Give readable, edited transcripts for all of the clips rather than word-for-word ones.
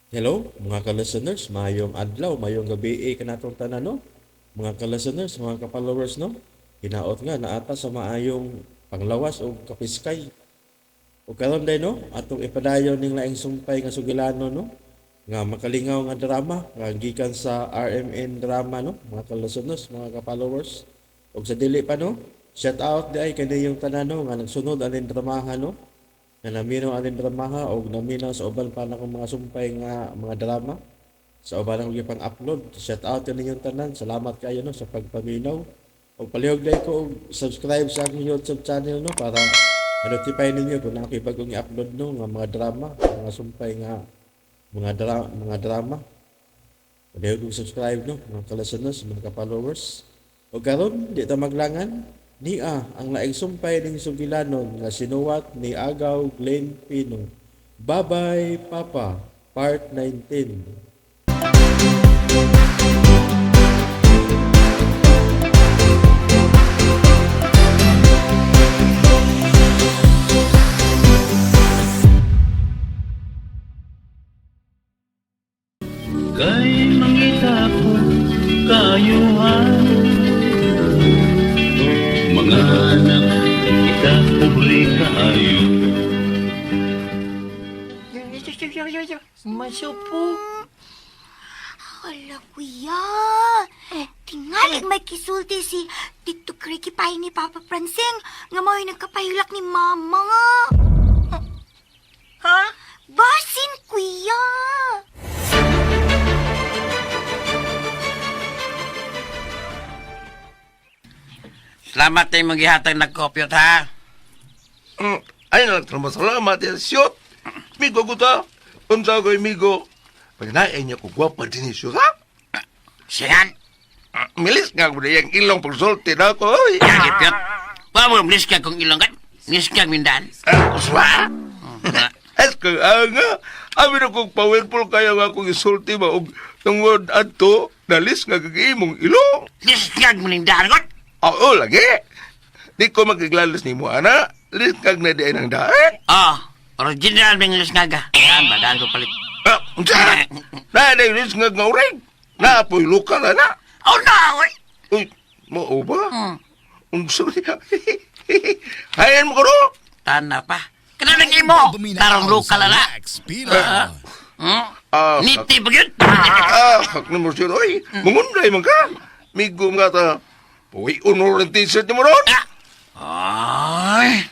Hello, mga ka-listeners, mayong adlaw, mayong gabi kanatong tanan, no? Mga ka-listeners, mga ka-followers, no? Hinaot nga naata sa maayong panglawas o kapiskay. O karon day, no, atong ipadayon ning laing sumpay nga sugilano, no? Nga makalingaw nga drama nga gikan sa RMN drama, no? Mga ka-listeners, mga ka-followers. Og sa dili pa, no? Shout out di ay kaniyong tanan, no? Nga nagsunod aning dramaha, no? Nga naminaw aning dramaha og naminaw sa uban pa nakong mga sumpay nga mga drama sa uban akong gipang upload. Shout out ninyong tanan. Salamat kayo, no, sa pagpaminaw. Og palihog dai ko og subscribe sa akong YouTube channel, no, para ma-notify ninyo kung naa ko'y bagong i-upload, no, nga mga drama, mga sumpay nga mga drama. Palihog og subscribe, no, mga ka-listeners, mga ka-followers. Og karon di ta maglangan, nia ang laing sumpay ning sugilanon nga sinuwat ni Agaw Glenn Pino. Bye-bye Papa, Part 19. Kay mangita ko kaayuhan. Mga anak kita pobre kaayo. Masupo. Hala, kuya. Tingalig may kisulti si Tito Cricky Pie ni Papa Francing nga mao'y nagkapahilak ni Mama. Ha? Basin, kuya. Salamat tayo magihatag nagkopyot ha. Ay na lang salamat ya siyot. Migo guta. Unsa ko migo. Pag naay niya ko gwapa din siya ha. Singan. Milis nga ko yang ilong pagsulti na ako. Oy. Yagi pyot. Wa mo milis ka kung ilong ka. Milis ka mindan. Ah, kuswa. Es ko anga. Abi na kong powerful kayo nga akong isulti ba og tungod adto nalis nga kag imong ilong. Milis ka mindan kot. Oo lagi. Di ko magiglalos nimo ana. Lis kag na di ay nang daan. Oh, original ming lis nga ga. Daan ba daan ko palit. Ah, unsa? Na di lis nga nga uring. Na apoy lokal ana. Oh no. Oy. Uy, mao ba? Unsa ba niya? Hayan mo ko ro. Tana pa. Kanang imo. Tarong lokal ala. Hmm? Ah, Niti ba yun? Ah, kak na mo siya, oy. Mungunday man ka. Migo nga ta. Uy, unor ang t-shirt ni mo ron. Ah. Ay.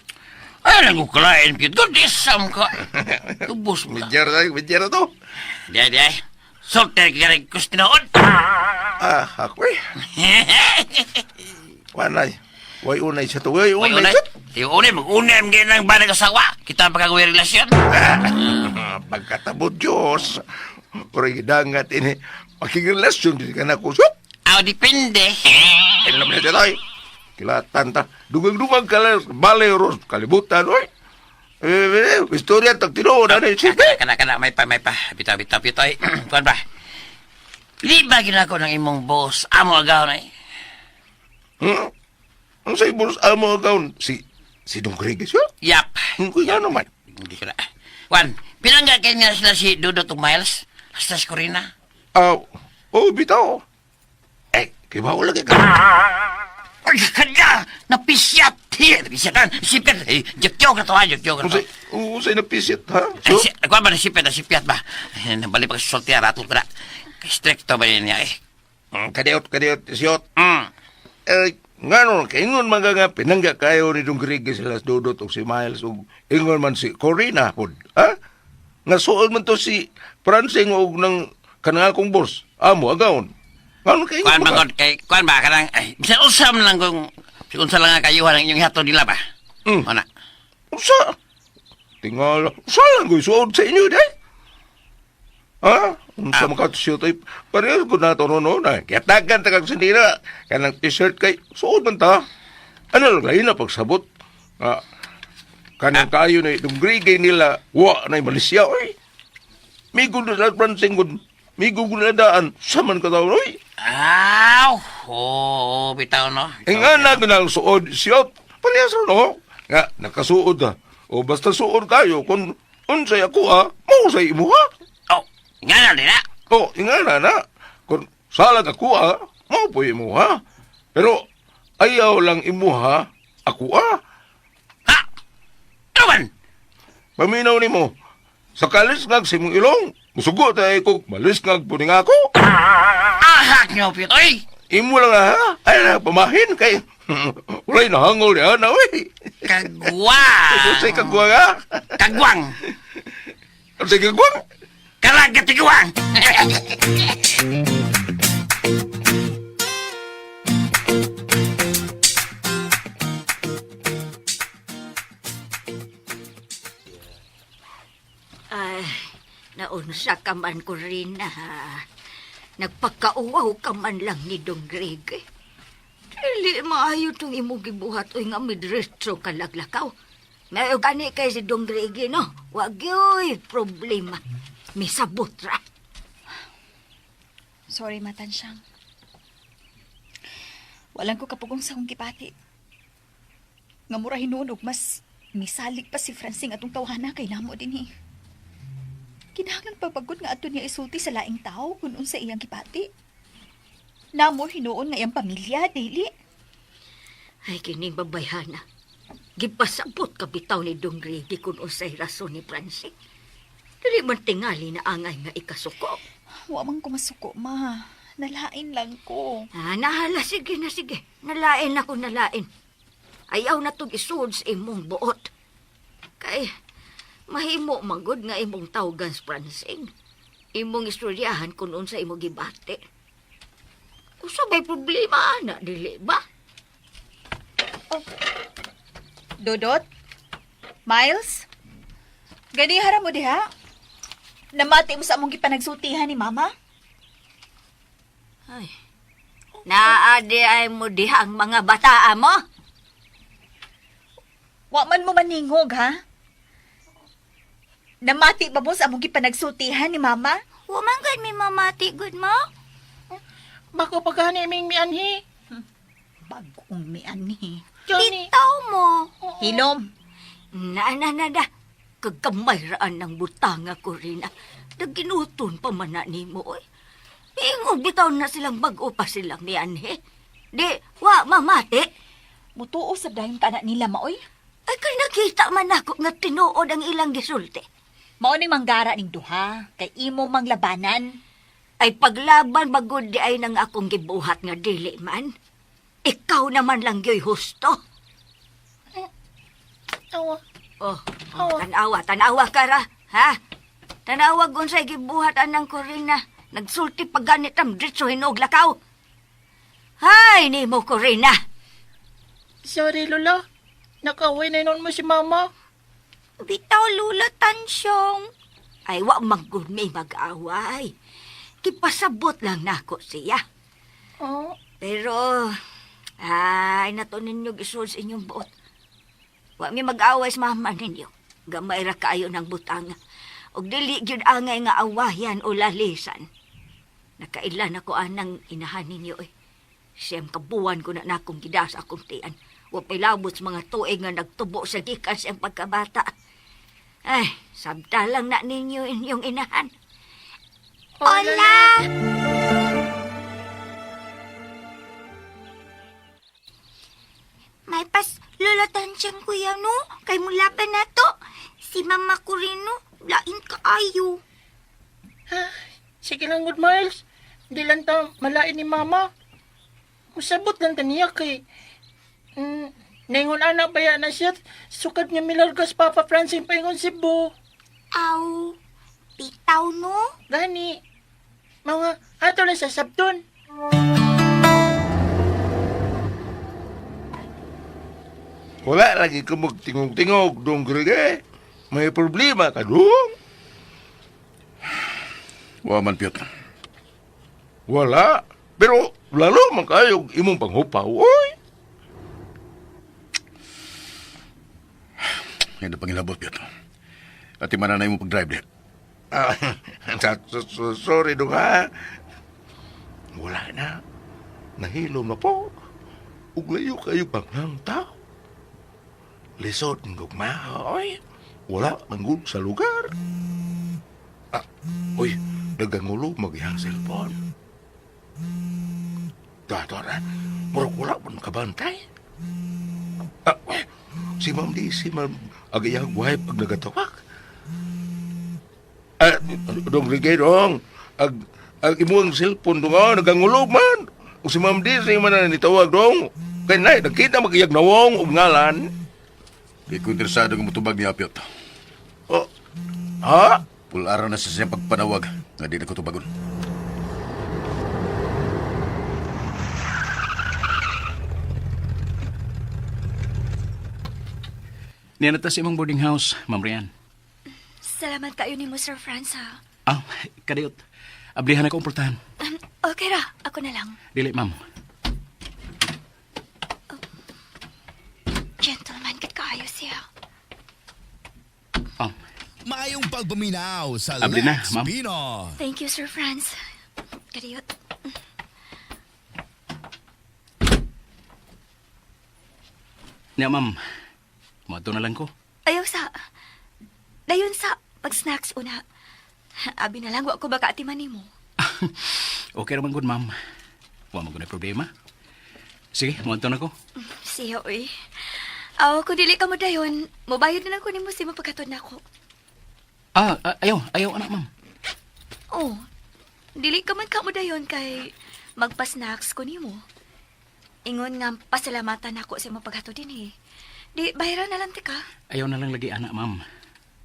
Ay, nang kukulain pyot. Gudisam ka. Ubos mo ka. Midyar tayo, midyar na to. Di, di. Sulti ka rin kustinoon. Ah, ako eh. Wanay. Way unay siya to. Way Uy, unay unay. siya. Di unay, mag-unay ang ganang ba nag-asawa. Kita ang pagkagawin relasyon. Ah, pagkatabot Diyos. Pero gidangat ini. Makikirelasyon din ka na kusot. Aw, depende. Alam na siya tayo. Kilatan ta. Dugang-dugang ka lang. Balay ros. Kalibutan, oy. Eh, eh, istorya tag tinuod na Kana, kana, kana, may pa, may pa. Bitaw, bitaw, bitaw. Kuan ba? Di ba ginako ng imong boss? Amo agaw na eh. Hmm? Ang sa ibon amo account si Dong Greg siya. Yap. Kuya naman. Hindi ko na. Juan, pinangga kayo nga sila si Dodo to Miles? Hasta si Corina. Ah, oh bitaw. Eh, kibaw lagi ka. Ay, kanya! Napisyat! Napisyatan! Sipyat! Eh, joke na to ha, joke na to. Unsay unsay napisit ha? Ay, So, si, kuwan ba, nasipyat, nasipyat ba? Eh, nabalik pa sa sulti, ratol ko na. Stricto ba yun niya eh? Kadiot kadiot siyot. Eh, ngano kay ingon man ka nga pinangga kayo ni Dong Greg sila si Dodot og si Miles og ingon man si Corina pod. Ha? Nga suod man to si Francing og nang kanang akong boss. Amo agaon. Ngano kay Kuan ingon ba man ka? god kay kuan ba kanang ay bisan usam lang kung unsa lang ang kayuhan ang inyong hiato nila ba. Ana. Unsa? Tingala, unsa lang ko'y suod sa inyo, day? Ha? Unsa Ah. man ka siya tay? Parehas ko na to no na. Kiyatagan ta kag sindira. Kanang t-shirt kay suod man ta. Ano lang lahi na pagsabot? Ah, kanang kayo na itong grigay nila, wa na Malaysia, oy. Migo na sa Francing gud. Migo gud na daan. Sa man ka taon, oy. Aw, oo, bitaw no. Eh nga na ang suod siyot. Parehas no? Nga, nakasuod ha. O basta suod kayo, kung unsay ako ha, mo sa imo ha. Oh, Nga na nila. Oh, ingana na. Kung salag ako ha, mao po imuha. Pero ayaw lang imuha, ako ah. Ha? Ano man? Paminaw nimo. Sa kalisngag sa imong ilong, musugo tayo kog malisngag po ni nga ako. Ahak nyo, Pitoy! Imo lang na ha? Ay na, pamahin kay... Wala'y nahangol niya na, uy. Kagwang! Say kagwang ha? Kagwang! Say kagwang? Karagatiguang! Ay, naunsa ka man ko rin na. Nagpakauwaw ka man lang ni Dong Greg. Eh. Dili maayo tong imong gibuhat oy nga midretso ka laglakaw. Mayo gani kay si Dong Greg eh, no. Wag yoy problema. Misabot ra. Sorry, Matansyang. Walang ko kapugong sa akong gipati. Nga mura hinuon og mas misalig pa si Francine atong tawhana kay namo dinhi. Kinahanglan pa pagod nga ato niya isulti sa laing tao kung unsa iyang gipati. Namo hinuon nga iyang pamilya dili. Ay kining babayhana. Gipasabot ka bitaw ni Dong Greg kung unsay rason ni Francine. Dili man tingali na angay nga ikasuko. Wa man ko masuko, ma. Nalain lang ko. Ah, nahala, sige na, sige. Nalain ako, nalain. Ayaw na tong isuod sa imong buot. Kay, mahimo magod nga imong tawgan sa Francine. Imong istoryahan kung unsa imong gibati. Usa may problema, ana, dili ba? Dodot? Miles? Gani hara mo diha? Namati mo sa among gipanagsultihan ni Mama? Ay, naadi ay mo diha ang mga bataa mo. Wa man mo maningog, ha? Namati ba mo sa among gipanagsultihan ni Mama? Wa man gud may mamati gud mo. Bako pagkani ming mianhi. Bagong mianhi. Johnny. Bitaw mo. Hilom. Na, na, na, na. Kagkamay raan ng butanga ko rin. Naginuton pa man na nimo, oy. Ingon bitaw na silang bag-o pa silang mianhe. Di, wa mamati. Mutuo sa dayon ka na nila maoy. Ay, kay nakita man ako nga tinuod ang ilang gisulti. Mao ning manggara ning duha kay imo manglabanan. Ay paglaban bagod di ay nang akong gibuhat nga dili man. Ikaw naman lang yo'y husto. Awa. Oh, oh, tanawa, tanawa ka ra, ha? Tanawa unsay gibuhat anang Corina. Nagsulti pa ganit ang diretso hinog lakaw. Hay, nimo Corina. Sorry, Lola. Nakaway na noon mo si Mama. Bitaw lula tansyong. Ay, wa manggod may mag-away. Kipasabot lang nako siya. Oh. Pero, ay, nato ninyo gisod sa inyong buot. Wa mi mag-away sa mama ninyo. Gamay ra kaayo ng butang. Og dili gyud angay nga awayan o lalisan. Nakailan ako anang inahan ninyo eh. Siyam kabuan ko na nakong gida sa akong tiyan. Wa pa'y labot sa mga tuig nga nagtubo sa gikan siyang pagkabata. Ay, sabta lang na ninyo inyong inahan. Hola! May pas lulatan siyang kuya no, kay mula pa na to. Si mama ko rin no, lain kaayo. Ha? Sige lang, good Miles. Di lang ta malain ni Mama. Musabot lang ta niya kay... ningon anak ba yan na siya? Sukad nga milargas Papa Francine paingon Cebu. Aw, bitaw no? Gani. Mga ato lang sa sabton. Wala lagi ka magtingog-tingog, dong Greg. May problema ka, dong. Wa man, Piot. Wala. Pero lalo man kayo imong panghupaw, oy. Ngayon na pangilabot, Piot. At imananay mo pag-drive diha. Ah, sorry, dong ha. Wala na. Nahilom na po. Ug layo kayo pang tao. Lisod ng gugma, oy. Wala manggod sa lugar. Ah, oy. Nagangulo magyang cellphone. Dato na, murag wala man kabantay. Ah, si Ma'am di, si Ma'am agayang wife ang nagatawag. Ah, dong rigay dong. Ag, ang imuang cellphone dong, oh, nagangulo man. O si Ma'am di, si man na nitawag dong. Kaya na, nagkita magiyag nawong og ngalan. Di ko interesado nga mutubag ni Apyot. Oh, ha? Pularan na sa siyang pagpanawag nga di na ko tubagon. Niya na ta sa imong boarding house, Ma'am Rian. Salamat kayo ni mo, Sir Franz, ha. Ah, kadiyot. Ablihan ako ang pultahan. Okay ra, ako na lang. Dili, ma'am. Gentleman, kit kaayo siya. Oh, Maayong pagpaminaw sa Abli na, Lex ma'am. Pino. Thank you, Sir Franz. Kadiyot. niya, ma'am. Moadto na lang ko. Ayaw sa... Dayon sa pag-snacks una. Abi na lang, wa ko baka atiman nimo. Okay raman gud, ma'am. Wa man gud na problema. Sige, moadto na ko. Siya, uy. Aw, kung dili ka mo dayon, mobayad na lang ko nimo si mo pagkatod na ako. Ah, ah, ayaw, ayaw anak, ma'am. Oh, dili ka man ka mo dayon kay magpa-snacks ko nimo. Ingon nga pasalamatan ako sa imong paghatod din eh. Di, bayaran na lang ti ka. Ayaw na lang lagi anak, ma'am.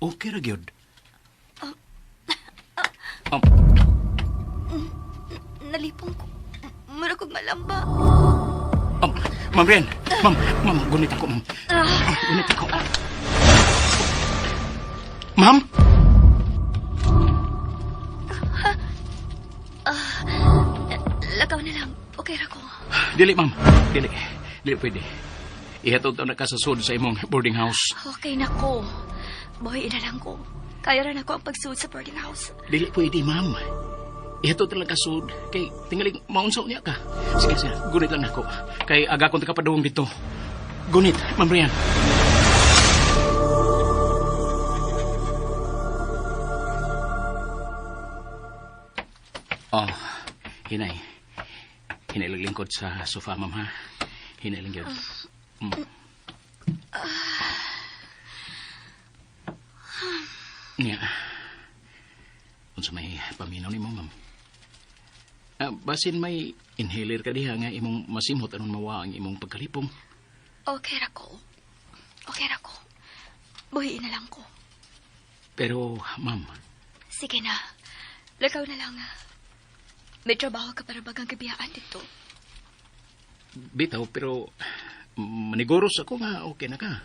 Okay ra gyud. Nalipong ko. Mura kog malamba. Ma'am Rian, ma'am, ma'am, gunit ako, ma'am. Gunit ako. Ma'am? Lakaw na lang. Okay ra ko. Dili, ma'am. Dili. Dili pwede. Ihatod na ka sa sud sa imong boarding house. Okay na ko. Boy, ina lang ko. Kaya ra na ko ang pagsuod sa boarding house. Dili pwede, ma'am. Ihatod talaga sud. Kay tingaling maunsaw niya ka. Sige, sige. Gunit lang ako. Kay aga kong takapadungong dito. Gunit, ma'am Rian. Oh, hinay. Hinay lang lingkod sa sofa, ma'am, ha? Hinay lang yun. Mm. Nga. Unsa may paminaw nimo, ma'am? Ah, basin may inhaler ka diha nga imong masimhot aron mawa ang imong pagkalipong. Okay ra ko. Okay ra ko. Buhiin na lang ko. Pero, ma'am, Sige na. Lakaw na lang. May trabaho ka para bagang gabiyaan dito. bitaw pero maniguros ako nga okay na ka.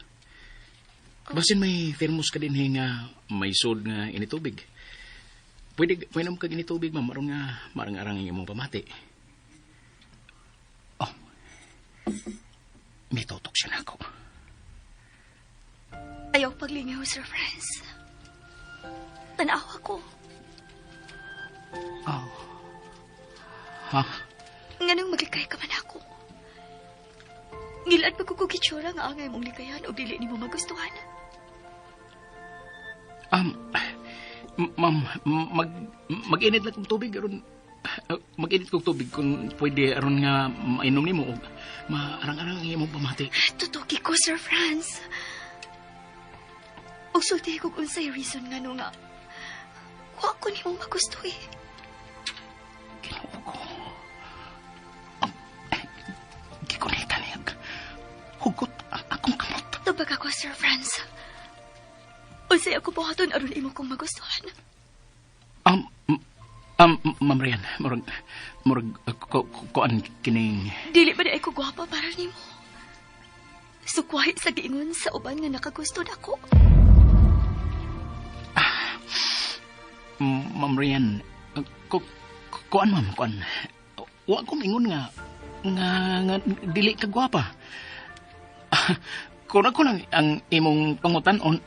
Basin may thermos ka din nga may sod nga initubig. Pwede pwede ka initubig ma'am aron nga marang-arang ang imong pamati. Oh. May tutok siya na ako. Ayaw paglingaw, Sir Franz. Tanawa ko. Oh. Ha? Nganong maglikay ka man ako. Ngilad pa ko kog itsura nga angay mong likayan o dili nimo magustuhan. Um, ma'am, mag mag-init lang kong tubig aron mag-init kong tubig kung pwede aron nga mainom nimo og maarang-arang ang imong pamati. Tutuki ko, Sir Franz. Og sulti ko kung unsay reason nga no nga. Wa ko nimo magustuhi. Ginoo ko. Gikonekta niya. Hugot ang akong kamot. Tubag ako, Sir Franz. Unsay ako buhaton aron imo kong magustuhan. Ma'am Rian, murag murag kuan kining Dili ba di ay ko gwapa para nimo? Sukwahi sa giingon sa uban nga nakagusto nako. Ma'am Rian, ku, kuan ma'am, kuan. Wa ko mingon nga nga, nga dili ka gwapa. Kung ako lang ang imong pangutan-on,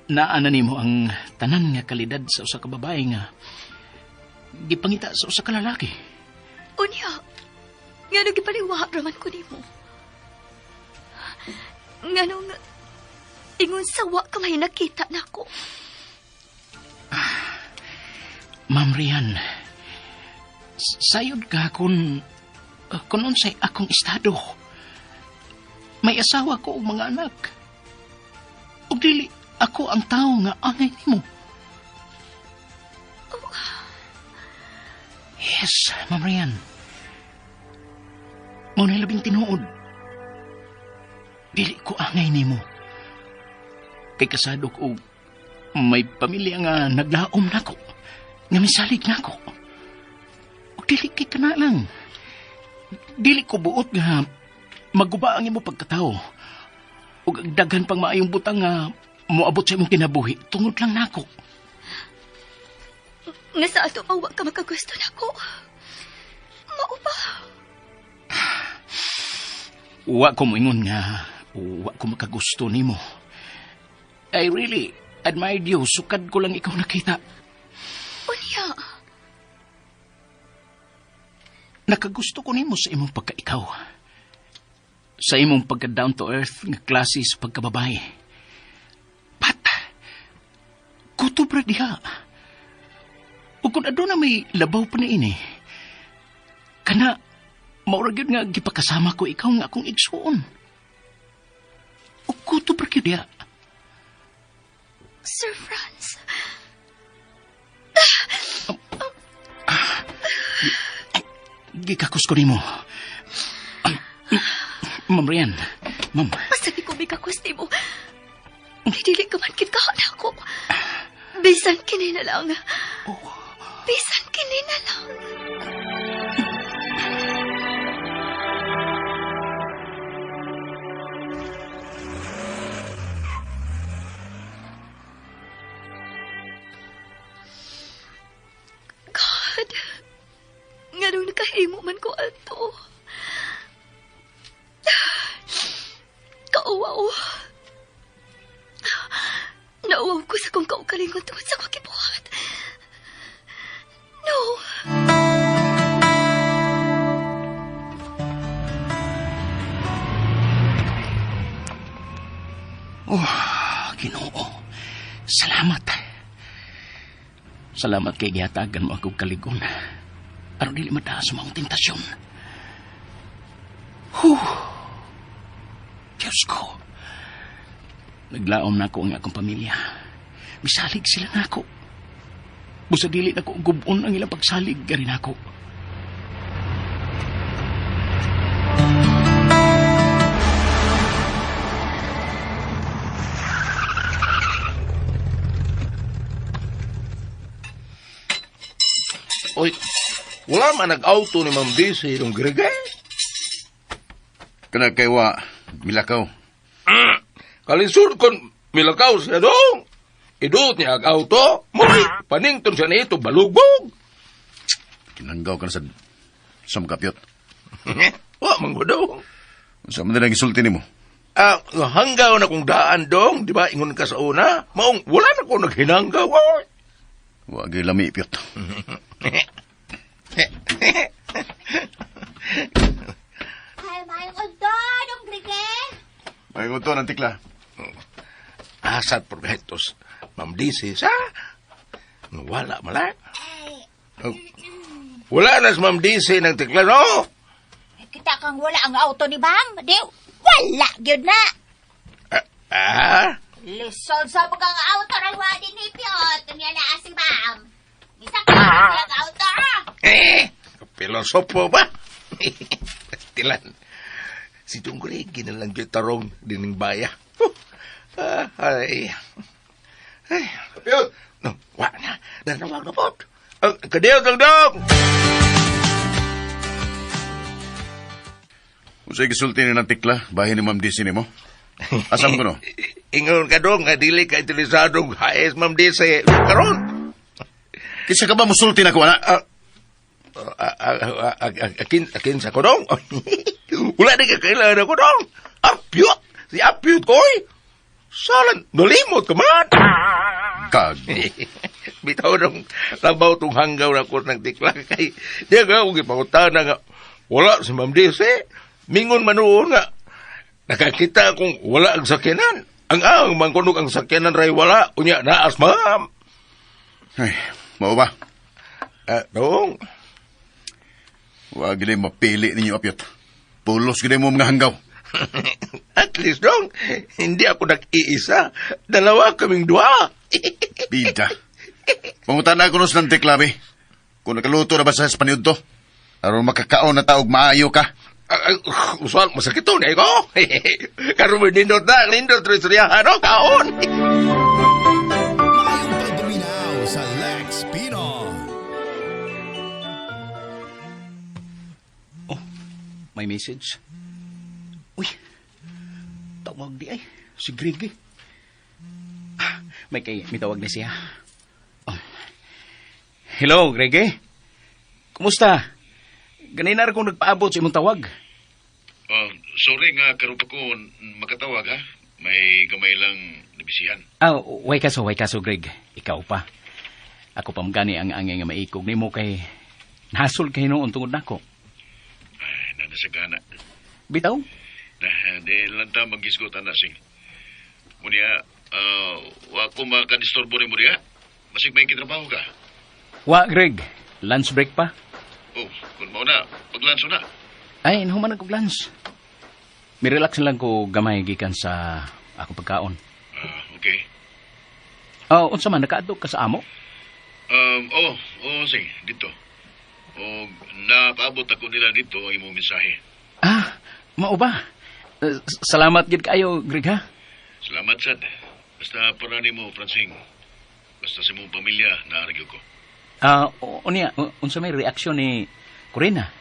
naa na nimo ang tanan nga kalidad sa usa ka babae nga gipangita sa usa ka lalaki. Unya, nga nung gipaliwa raman ko nimo. Nga nung ingon sa wa ka may nakita nako. Ma'am Rian, sayod ka kung unsay akong estado. May asawa ko og mga anak. Ug dili ako ang tawo nga angay nimo. Yes, Ma'am Rian. Mao na labing tinuod. Dili ko angay nimo. Kay kasado ko may pamilya nga naglaom nako, nga misalig nako. Ug dili kay kana lang. Dili ko buot nga maguba ang imo pagkatao. Ug ang daghan pang maayong butang nga moabot sa imong kinabuhi tungod lang nako. Nga sa ato pa, wa ka makagusto nako. Mao ba? Wa ko moingon nga wa ko makagusto nimo. I really admired you. Sukad ko lang ikaw nakita. Unya. Nakagusto ko nimo sa imong pagkaikaw. Sa imong pagka down to earth nga klase sa pagkababae. But, kutob ra diha. Ug kung aduna may labaw pa na ini, kana, maura gyud nga gipakasama ko ikaw nga akong igsuon. Ug kutob ra gyud diha. Sir Franz. Gikakos ko nimo. Ma'am Rian, ma'am. Masabi ko bigakos nimo. Dili ka man kinkahan ako. Bisan kini na lang. Bisan kini na lang. God, nganong nakahimo man ko ato. Kauwaw. Nauwaw ko sa kong kaugalingon tungod sa akong gibuhat. No. Oh, Ginoo. Salamat. Salamat kay gihatagan mo akong kaligon. Aron dili madaas sa maong tentasyon. Huh. Diyos ko. Naglaom na ako ang akong pamilya. Misalig sila na ako. Busa dili na ko gubon ang ilang pagsalig gari na ako. Oy, wala man nag-auto ni Ma'am Daisy nung Greg. Kana kay wa milakaw. Kalisod kon milakaw siya dong. Iduot niya ang auto. Muli, panington siya nito, balugbog. Kinanggaw ka na sa makapyot. Wa, manggudaw. Sa man na gisulti nimo? Hanggaw na kong daan dong, di ba? Ingon ka sa una. Maong, wala na ko naghinanggaw. Oy. Wa gyud lami pyot. Ay, may unto, dong Grige. May unto ng tikla. Asat proyektos, Ma'am Daisy, sa? Wala, mala. Wala na si Ma'am Daisy ng tikla, no? Kita kang wala ang auto ni Bam. Di, wala gyud na. Ah? Lisod sa mga auto ray wa din ni Piot. Niya na si Bam. Bisa ka ang auto. Pilosopo ba? Tilan. Si Tunggre, ginalang gyud tarong dining baya. Ay. Ay. Piot. No, wa na. Nanawag na po. Kadiyo, dong. Unsay gisulti ni ng tikla, bahin ni Ma'am Daisy nimo? Asam ko no? Ingon ka dong, nga dili ka interesadong haes Ma'am Daisy. Karon. Kinsa ka ba musulti na ko, ana? Akin sa ko dong. Wala na kakailangan ako dong. Apyot! Si Apyot ko, oy! Salan, nalimot ka man! Kag. Bitaw dong, labaw tong hanggaw na ko ng tikla kay di ka akong ipangutana nga wala si Ma'am Daisy. Mingon manuon nga nakakita akong wala ang sakyanan. Ang ang mangkunog ang sakyanan ray wala. Unya, naas, ma'am. Ay, mao ba? Dong. Wa gid mapili ninyo, Apyot. Pulos gid mo mga hanggaw. At least, dong, hindi ako nag-iisa. Dalawa kaming dua. Bida. Pangutan na ako ng teklabi. Kung nakaluto na ba sa Espanyol to? Aron makakaon na taog maayo ka. Usual, masakit to na ko. Karon mo nindot na, nindot rin siya. Ano, kaon? Maayong pagpaminaw sa Lex Pino. Oh, may message. Uy, tawag di ay. Si Greg eh. Ah, may kay, may tawag na siya. Oh. Hello, Greg eh. Kumusta? Ganina ra kong nagpaabot sa imong tawag. Sorry nga, karon pa ko makatawag ha. May gamay lang nabisihan. Ah, way kaso, Greg. Ikaw pa. Ako pa gani ang angay nga maikog nimo kay nasol kay noon tungod nako. Ay, nanasagana. Bitaw? Na, di lang ta maggisgot ana sing. Unya, wa ko makadisturbo nimo diha. Basig may kitrabaho ka. Wa, Greg. Lunch break pa. Oh, kung mao na, paglanso na. Ay, nahuman ako lunch. Mirelax lang ko gamay gikan sa akong pagkaon. Ah, okay. Oh, unsa man nakaadto ka sa amo? Oh, sing, dito. O, napaabot ako nila dito ang imong mensahe. Ah, mao ba? Salamat gid kaayo, Greg ha. Salamat, sad. Basta para nimo, Francing. Basta sa imong pamilya, naarigyo ko. Ah, unya, unsa may reaksyon ni Corina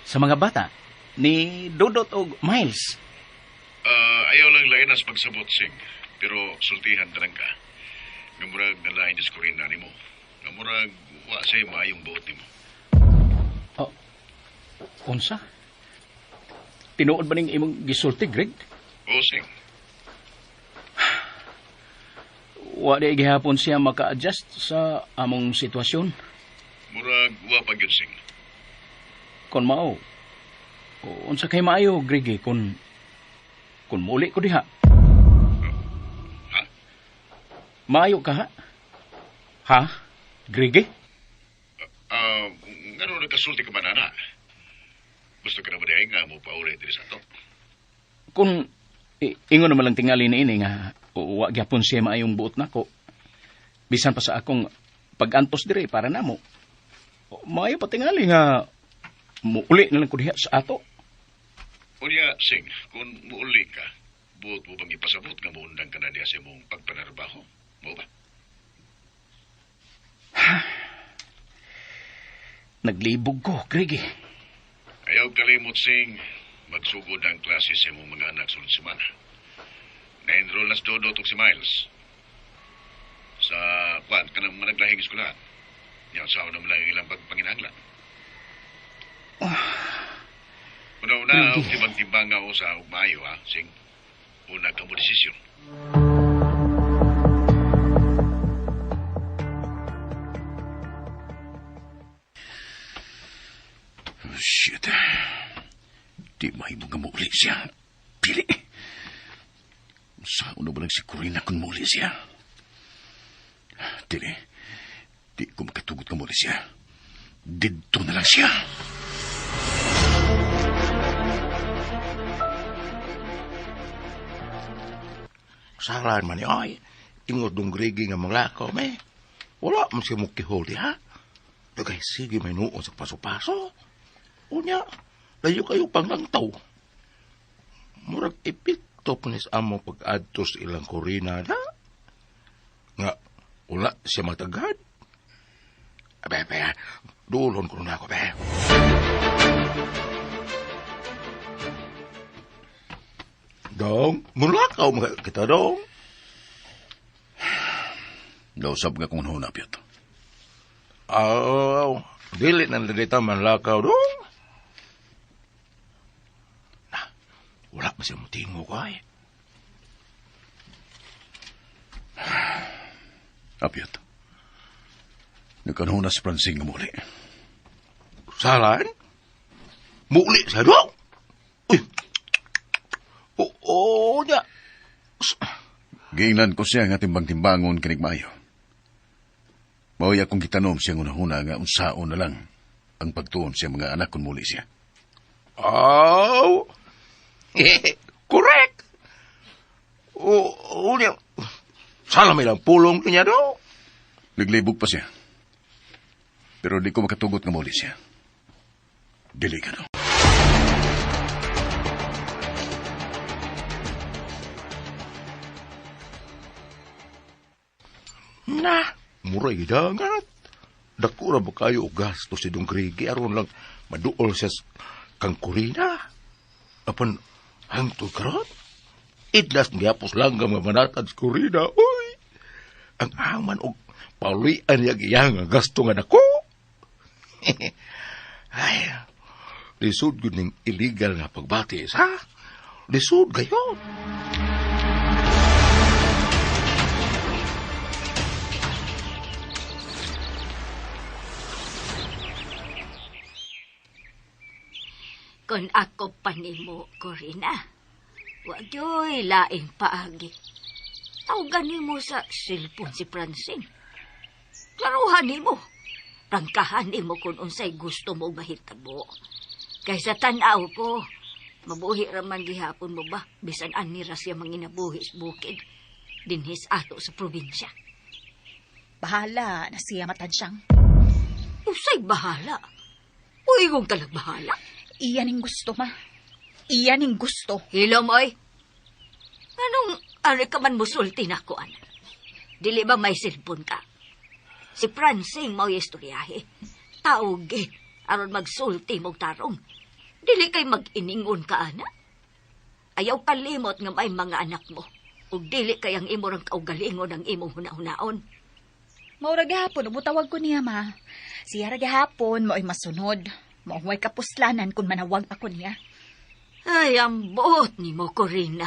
sa mga bata ni Dodot og Miles? Ayaw lang lainas pagsabot, sing. Pero sultihan tanang ka. Nga murag nalain ni Corina nimo. Nga murag wa say maayong buot nimo. Oh, unsa? Tinuod ba ning imong gisulti, Greg? O, sing. Wa di gihapon siya maka-adjust sa among sitwasyon. Murag wa pa gyud, sing. Kon mao, unsa kay maayo, Greg, eh, kung muli ko diha. Ha? Maayo ka ha? Ha? Greg? Eh? Ngano nagkasulti ka man, ana? Gusto ka na ba diay nga mo pauli diri sa ato? Kung ingon naman lang tingali ni ini nga wa gyapon siya maayong buot nako. Bisan pa sa akong pag-antos diri para namo. Maayo pa tingali nga muuli na lang ko diha sa ato. Unya, sing, kung muuli ka, buot mo bang ipasabot nga muundang ka na diha sa imong pagpanarbaho? Mo ba? Naglibog ko, Greg. Eh. Ayaw kalimot, sing, magsugod ang klase sa imong mga anak sunod semana. Na-enroll na si Dodo ug si Miles. Sa kuan kanang mga naglahing eskwelahan. Yan sa naman lang ang ilang pagpanginahanglan. Una-una, Greg. timbang-timbang nga usa ug maayo ha, sing. Una ka mo desisyon. Oh, shit. Di mahimo nga mauli siya. Pili. Sa uno ba lang si Corina kung mauli siya? Dili. Di ko makatugot nga mauli siya. Didto na lang siya. Salan man ni ay. Ingod dong Gregi nga manglakaw, me. Wala man siya mukihol di, ha? Dagay, sige, may noon sa paso-paso. Unya, layo kayo pang langtaw. Murag epekto pa ni sa amo pag-adto sa ilang Corina na. Nga, wala siya matagad. Abe, abe, dulon ko na ako, be. Dong, mulakaw mga kita, dong. Nausap nga kung hunap yun. Aw, dili na dito manlakaw, dong. Na, wala pa siya mutingo ko, ay. Apyot. Nagkanhuna si Francine nga muli. Salan? Muli siya, dong? Uy! Oo, niya. Giingnan ko siya nga timbang-timbangon kinig maayo. Mao'y akong gitanom siyang hunahuna nga unsaon na lang ang pagtuon siya mga anak kung muli siya. Aw! Correct! O, unya, sana may lang pulong niya do. Naglibog pa siya. Pero di ko makatugot nga muli siya. Dili ka no. Na, muray dagat. Dako ra ba kayo og gasto si Dong Grigi aron lang maduol siya kang Corina. Apan hangtod karon, idlas gihapos langgam nga manatad si Corina. Uy, ang aman og paulian niya iyang nga gasto nga dako. Ay, lisod gud ning illegal nga pagbatis, ha? Lisod gayon. Kung ako pa nimo, Corina, wa gyoy laing paagi. Tawagan nimo sa cellphone si Francine. Klaruhan nimo. Prangkahan nimo kung unsay gusto mo mahitabo. Kaysa tan-aw ko, mabuhi ra man gihapon mo ba, bisan ani ra siya manginabuhi sa bukid, dinhis ato sa probinsya. Bahala na siya matansyang. Usay bahala. Uy, kung talag bahala. Iyan ang gusto, ma. Iyan ang gusto. Hilom, oy. Anong ari ka man musulti na ako, anak? Dili ba may cellphone ka? Si Francine mao'y istoryahe. Tawag aron magsulti mong tarong. Dili kay mag-iningon ka, anak. Ayaw kalimot nga may mga anak mo. Ug dili kay ang imo rang kaugalingon ang imong hunahunaon. Maura gihapon, ubutawag ko niya, ma. Siya ra gihapon, mao'y masunod. Mao'y kapuslanan kung manawag pa ko niya. Ay, ang buot ni mo, Corina.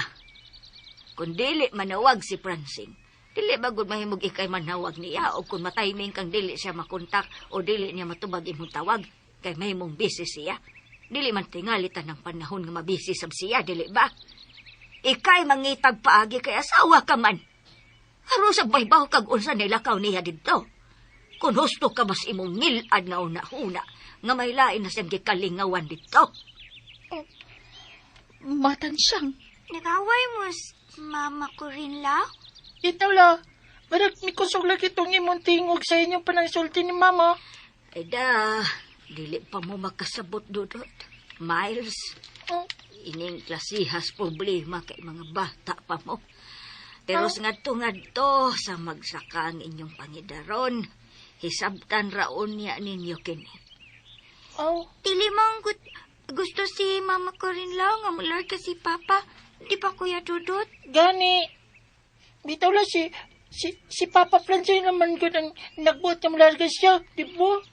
Kung dili manawag si Francine, dili ba gud mahimog ikay manawag niya o kung matiming kang dili siya makontak o dili niya matubag imong tawag, kay mahimong busy siya. Dili man tingali tanang panahon nga mabisi sab siya, dili ba? Ikay mangitag paagi kay asawa ka man. Aron sa baybaw kag unsa nilakaw niya didto. Kung husto ka mas imong ngilad nga una-una, nga may lain na siyang gikalingawan dito. Matansyang. Nag-away mo mama ko rin la? Ito la, marag mikusog lagi itong imong tingog sa inyong panangsulti ni mama. Ay da, dili pa mo makasabot, Dudot. Miles, Oh, ining klasihas problema kay mga bata pa mo. Pero sa ngadto-ngadto sa magsaka ang inyong pangidaron, hisabtan raon niya ninyo kini. oh. Dili man gusto si mama ko rin lang nga mular ka si papa. Di ba Kuya Dudut? Gani, bitaw la si Papa Francine naman ko nang nagbuot ng malarga siya, di ba?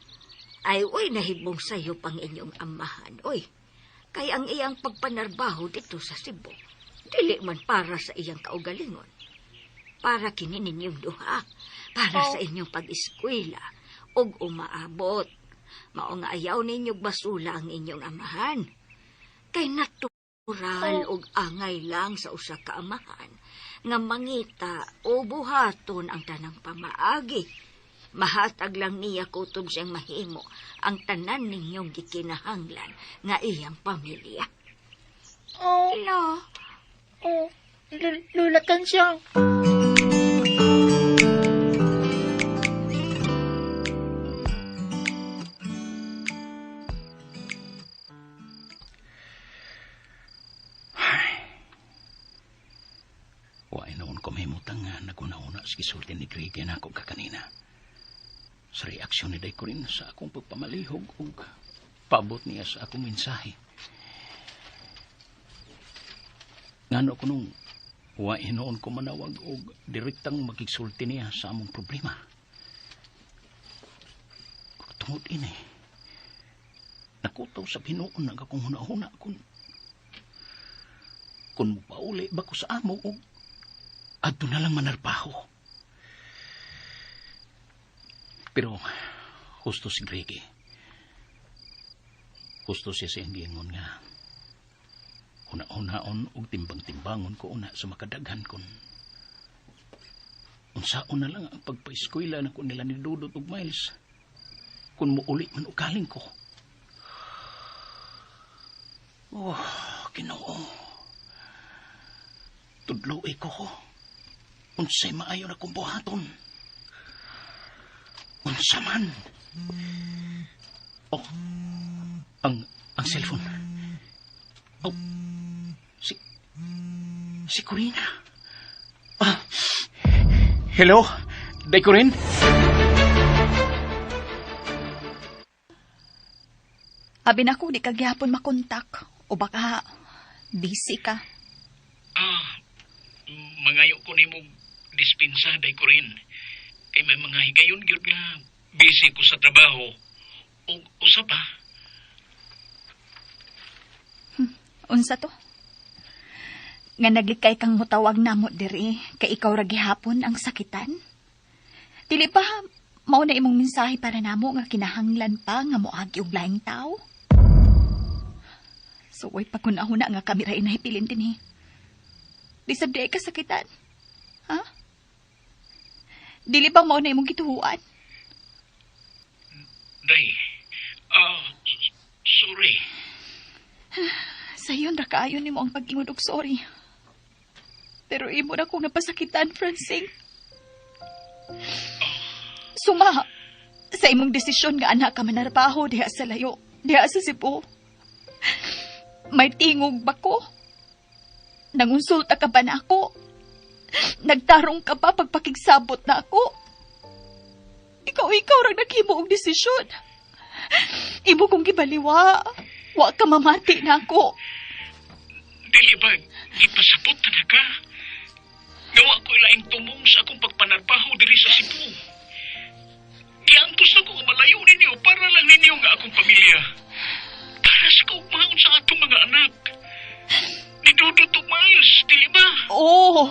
Ay, uy, nahibong sayo pang inyong amahan, uy. Kay ang iyang pagpanarbaho dito sa Cebu, dili man para sa iyang kaugalingon. Para kini ninyong duha, para sa inyong pag-eskwela, ug umaabot. Mao nga ayaw ninyong basula ang inyong amahan. Kay natural ug angay lang sa usa ka amahan nga mangita o buhaton ang tanang pamaagi. Mahatag lang niya kutob siyang mahimo ang tanan ninyong gikinahanglan nga iyang pamilya. Oh, La, oh, lulatan siya. Wa noon ko mahimutang nga naguna-una sa gisulti ni Greg na ako kakanina. Sa reaksyon ni Day Corinne sa akong pagpamalihog ug paabot niya sa akong mensahe. Ngano ko nung wa hinuon ko manawag og direktang makigsulti niya sa among problema. Ug tungod ini, nakutaw sa hinuon ang akong hunahuna kung mopauli ba ko sa amo og adto na lang manarbaho. Pero husto si Greggy. Husto siya sa iyang giingon nga una-unaon og timbang-timbangon ko una sa makadaghan kon Unsaon na lang ang pagpaeskwela na ko nila ni Dudot ug Miles. Kung muuli man ukaling ko. Oh, Ginoo. Tudloy ko. Unsay maayo na kong buhaton. Unsa man. Oh, ang cellphone. Oh, si Corina. Ah, hello, Day Corinne? Abi na ko, di ka gihapon makontak. O baka busy ka. Ah, mangayo ko nimo dispensa, Day Corinne. Kay may mga higayon gyud nga busy ko sa trabaho. O usa pa. Unsa to? Nga naglikay kang mutawag namo diri kay ikaw ra gihapon ang sakitan? Dili pa mao na imong mensahe para namo nga kinahanglan pa nga moagi og laing tao? So way paghuna-huna nga kami ra inahipilin dinhi. Di sab di ka sakitan? Ha? Dili ba mao na imong gituhuan? Day, sorry. Sayon ra kaayo nimo ang pag-ingon og sorry. Pero imo na kong napasakitan, Francine. Suma, sa imong desisyon nga anak ka manarbaho diha sa layo, diha sa Cebu. May tingog ba ko? Nangunsulta ka ba na ako? Nagtarong ka ba pagpakigsabot na ako? Ikaw rang naghimo og desisyon. Imo kong gibaliwa. Wa ka mamati na ako. Dili ba ipasabot na ka? Gawa ko ilaing tumong sa akong pagpanarbaho diri sa Cebu. Giantos na ko nga malayo ninyo para lang ninyo nga akong pamilya. Para sa kaugmaon sa atong mga anak. Ni Dudut ug Miles, dili ba? Oo.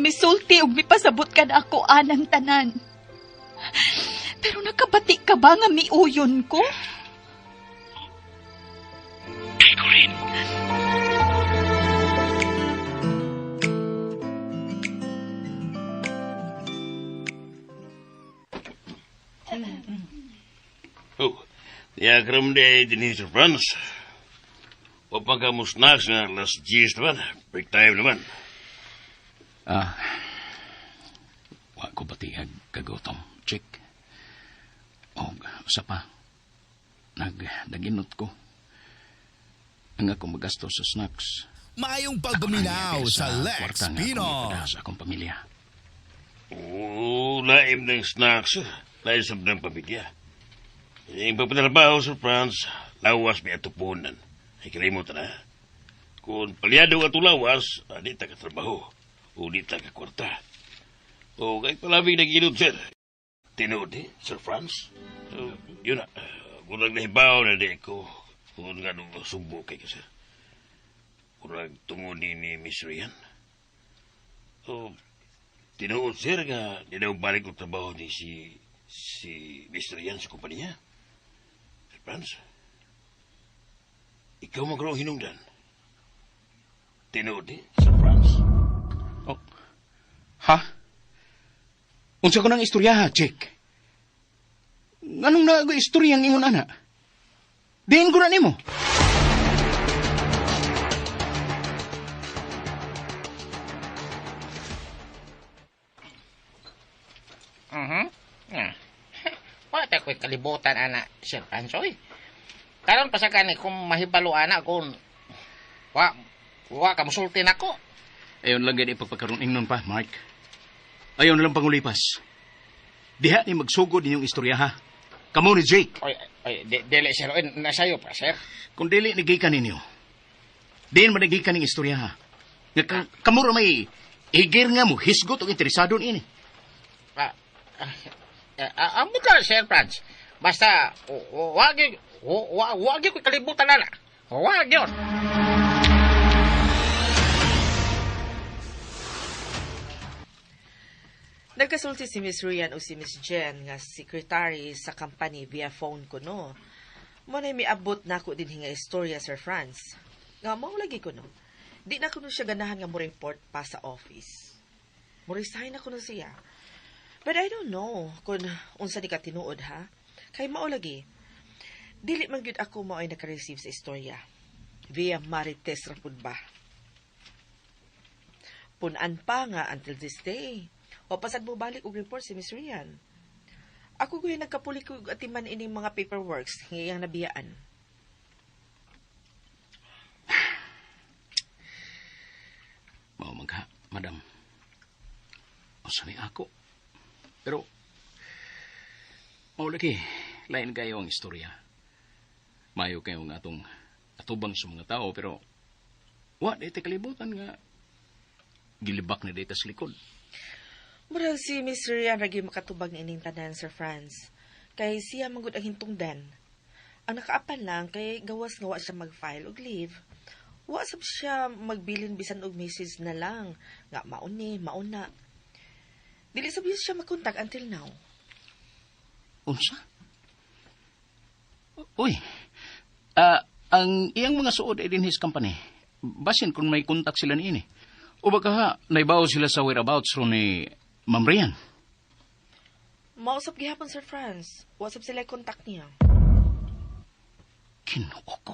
Misulti ug mipasabot ka na ako anang tanan. Pero nakabati ka ba nga miuyon ko? Day Corinne. Oh, diagram de din Sir Franz. O pagkamusnas nga alas 10 naman. Break time naman. Ah, wa ko batihag kagutom. Check. Og usa pa, nagdaginot ko. Ang akong magasto sa snacks. Maayong pagpaminaw sa Lex Pino. Sa akong pamilya. Oo, laim ng snacks. Laim sa ng pamilya. Yung pagpatrabaho, Sir Franz, lawas may atupunan. Ay kalimot na. Kung palyado ka lawas, di ta katrabaho. O di ta kakwarta. O kay palabing nag-inot, sir. Tinuod eh, Sir Franz. So, yun na. Kung nagnahibaw na di ko, kung nga nung subo kay ka, sir. Kurang tungod ni Miss Rian. O, tinuod, sir, nga di daw balik og trabaho ni si Miss Rian sa kumpanya. Sir Franz, ikaw magkaroon hinungdan. Tinuod eh, Sir Franz. Oh. Ha? Unsa ko nang istorya, ha, Jake? Anong na istorya ang ingon ana? Diin ko na nimo. Mhm. Ah. Wa ta ko'y kalibutan ana, Sir Franz, oy. Karon pa sa kani kung mahibalo ana kung wa ka musulti nako. Ayon lang gani pagpagkaroon ingnon pa, Mark. Ayaw na lang pangulipas. Diha ni magsugod ninyong istorya, ha? Kamo ni Jake. Oy, oy, dili sir, oy, nasayo pa sir. Kung dili ni gikan ninyo, diin man gikan ning istorya, ha? Nga ka, kamo ra may higir nga mo hisgot og interesado niini. Ambot lang, Sir Franz. Basta, wagi ko kalibutan ana. Wag yun. Nagkasulti si Miss Rian o si Miss Jen nga secretary sa company via phone ko no. Mo na miabot nako din nga istorya Sir Franz. Nga mao lagi ko no. Di na kuno siya ganahan nga mo report pa sa office. Mo resign na kuno siya. But I don't know kung unsa ni ka tinuod ha. Kay mao lagi. Dili man gyud ako mao'y naka-receive sa istorya. Via Marites ra pud ba? Punan pa nga until this day. O pasad mo balik og report si Miss Rian. Ako gyud nagkapuli ko og atiman ining mga paperworks nga iyang nabiyaan. Mao man ka, madam. Usa ni ako. Pero, mao lagi, lain kayo ang istorya. Mayo kayo nga atong atubang sa mga tao, pero wa di ta kalibutan nga gilibak na dita sa likod. Murag si Miss Rian ragi makatubag ni ining tanan, Sir Franz. Kay siya manggod ang hintungdan. Ang nakaapan lang kay gawas nga wa siya mag-file og leave. Wa sab siya magbilin bisan og message na lang nga mauni, mauna. Dili sab siya makontak until now. Unsa? Uy, ang iyang mga suod ay din his company. Basin kung may kontak sila niini. O baka ha, naibaw sila sa whereabouts ro ni Ma'am Rian. Mausap gihapon, Sir Franz. Wa sab sila kontak niya. Kinuo ko.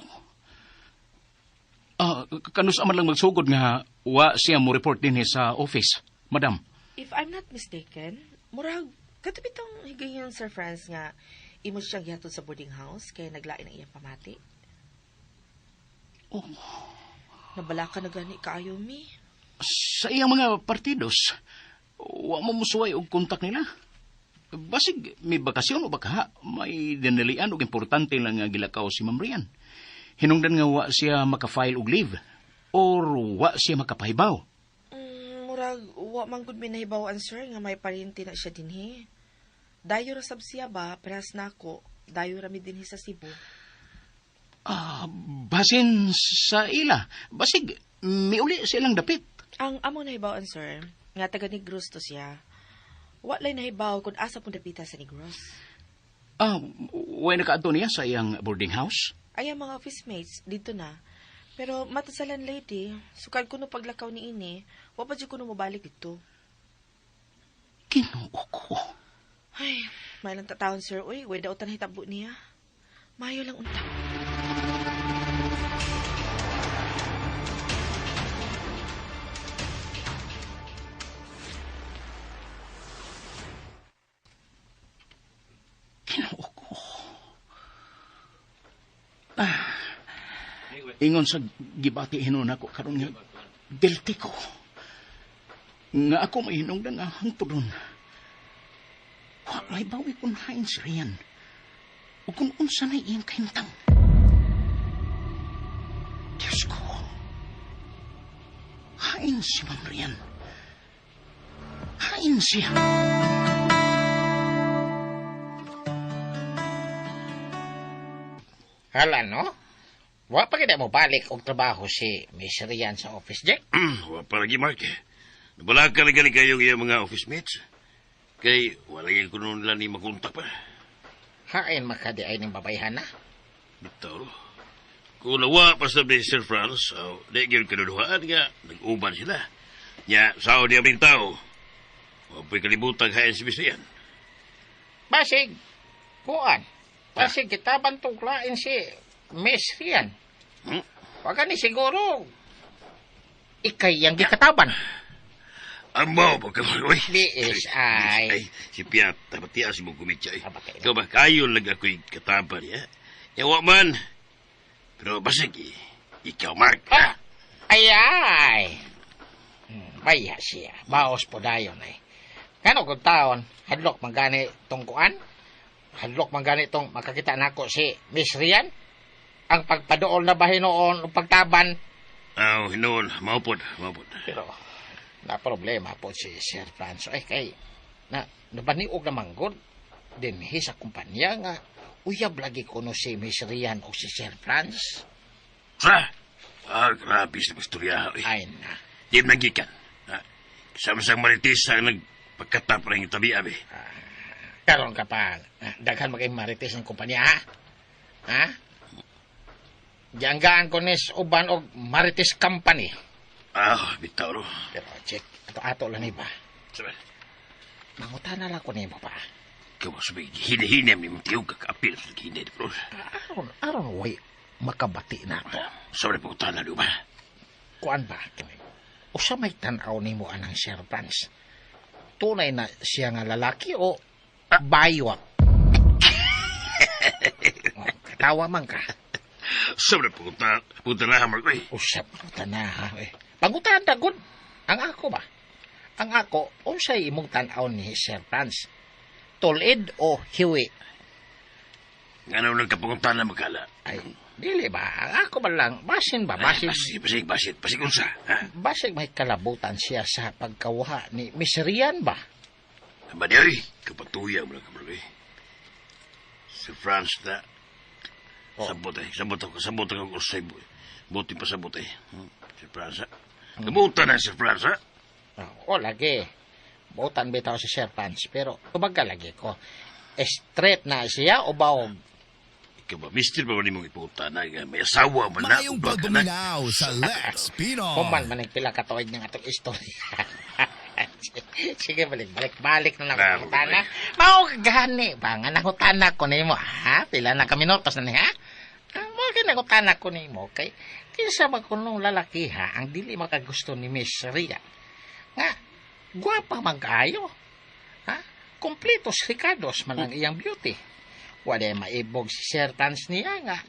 Kanus aman lang magsugod nga wa siya mo report din sa office, madam. If I'm not mistaken, murag katubitong higayon, Sir Franz, nga imo siyang gihatod sa boarding house kay naglain ang iyang pamati. Oh. Nabalaka na gani kaayo mi. Sa iyang mga partidos, wa mo musuway og kontak nila. Basig may bakasyon o baka may dinalian og importante lang nga gilakaw si Ma'am Rian. Hinungdan nga wa siya maka-file og leave or wa siya makapahibaw. Murag wa man gud mi nahibaw-an, sir, nga may paryente na siya dinhi. Dayo ra sab siya ba, parehas nako, dayo ra mi dinhi sa Cebu. Basin sa ila, basig miuli silang dapit. Ang among nahibaw-an, sir, nga taga Negros to siya. Wa lay nahibaw kung asa pong dapita sa Negros. Way nakaadto niya sa iyang boarding house? Ay, ang mga office mates, dito na. Pero matasalan lady, sukad kuno paglakaw ni ini, wa pa jud kuno mobalik dito. Kinuo ko. Ay, may lang tatawon, sir. Uy, way dautan hitabo niya. Mayo lang unta. Kinuo ko. Ingon sa gibati hinuon ako karon nga guilty ko. Nga ako may hinungdan nga hangtod ron. Wa may bawi kun hain si Rian. O kung unsa na iyang kahimtang. Diyos ko. Hain si Ma'am Rian. Hain siya. Hala, no? Wa pa kita mo balik og trabaho si Miss Rian sa office, Jack? Wa pa lagi, Mark. Nabala ka na gani kayong iyang mga office mates. Kay wala yung kuno nila ni makontak pa. Hain makadi ay ning babayhan na. Bitaw. Kung nawa pa sa ni Sir Franz, oh, di gyud kaduduhaan nga, nag-uban sila. Nya, sao niya aming tao. Wa pa'y kalibutan hain si Miss Rian. Basig, kuan. Basig, kita bantong lain si Miss Rian. Wag ni siguro, ikay ang gikataban. Amaw pa ka, uy. BSI. Ay, si Piat, tapatiya si mong kumitsa. Tapatay. Ikaw ba, kayo lang ako'y kataban niya. Yawa man. Pero basig, ikaw, Mark. Ah, ay, ay. Baya siya. Baos po dayon ay. Kano kung taon, hadlok man gani tong kuan? Hadlok man gani tong makakita nako si Miss Rian? Ang pagpadool na ba hinuon o pagtaban? Aw, hinuon. Maupod, maupod. Pero, na problema po si Sir Franz. Ay, kay, na, nabaniog na manggod, dinhi sa kumpanya nga, uyab lagi kuno si Miss Rian o si Sir Franz. Sa? Ah, grabe sa pastorya. Ay na. Di nagikan. Sama-sang marites ang nagpagkatap rin yung tabi, abi. Karon ka pa, daghan maging marites ng kumpanya, ha? Ha? Dianggaan ko nis uban og Marites Company. Ah, bitaw ro. Pero check, ato-ato lang iba. Sabi. Mangutana lang ko nimo pa. Ikaw ba sabi, hinahinam ni mong tiyog kakaapil sa hinay, bro. Aron way makabati na to. Sobre pangutana, di ba? Kuan ba? Usa may tan-aw nimo anang Sir Franz? Tunay na siya nga lalaki o baywak? Oh, katawa man ka. Sobre pangutana, Mark. Uy. Usa pangutana, ha? Eh. Pangutana, good. Ang ako ba? Ang ako, unsay imong tan-aw ni Sir Franz? Tulid o hiwi? Nga naman nagkapangutana magkala? Ay, dili ba? Ang ako ba lang, basin ba? Basin. Ay, basin, unsa? Ha? Basig may kalabutan siya sa pagkawaha ni Miss Rian ba? Aba di, oy, kapatuya mo lang kamarag, eh. Si Franz na, oh. Sabot eh, sabot ako usay, buti pa sabot eh. Si Franz, ha? Kabutan na si Franz, ha? Oh, lagi. Butan bitaw si Sir Franz, pero tubaga lagi ko. Straight na siya o baog? Ikaw ba, mister ba ba nimong iputa na? May asawa man na. Mayong pagduminaw sa Lex Pino. Human man ang pila katuig ng atong istorya. Sige, balik na lang ako hutana. Mao gani ba nga nangutana ko nimo, ha? Pila na ka minutos na ni, ha? Mao gani nangutana ko nimo kay kinsa man kunong lalaki ha ang dili makagusto ni Miss Ria. Nga gwapa man kaayo. Ha? Kompletos ricados man ang iyang beauty. Wala maibog si Sir Franz niya nga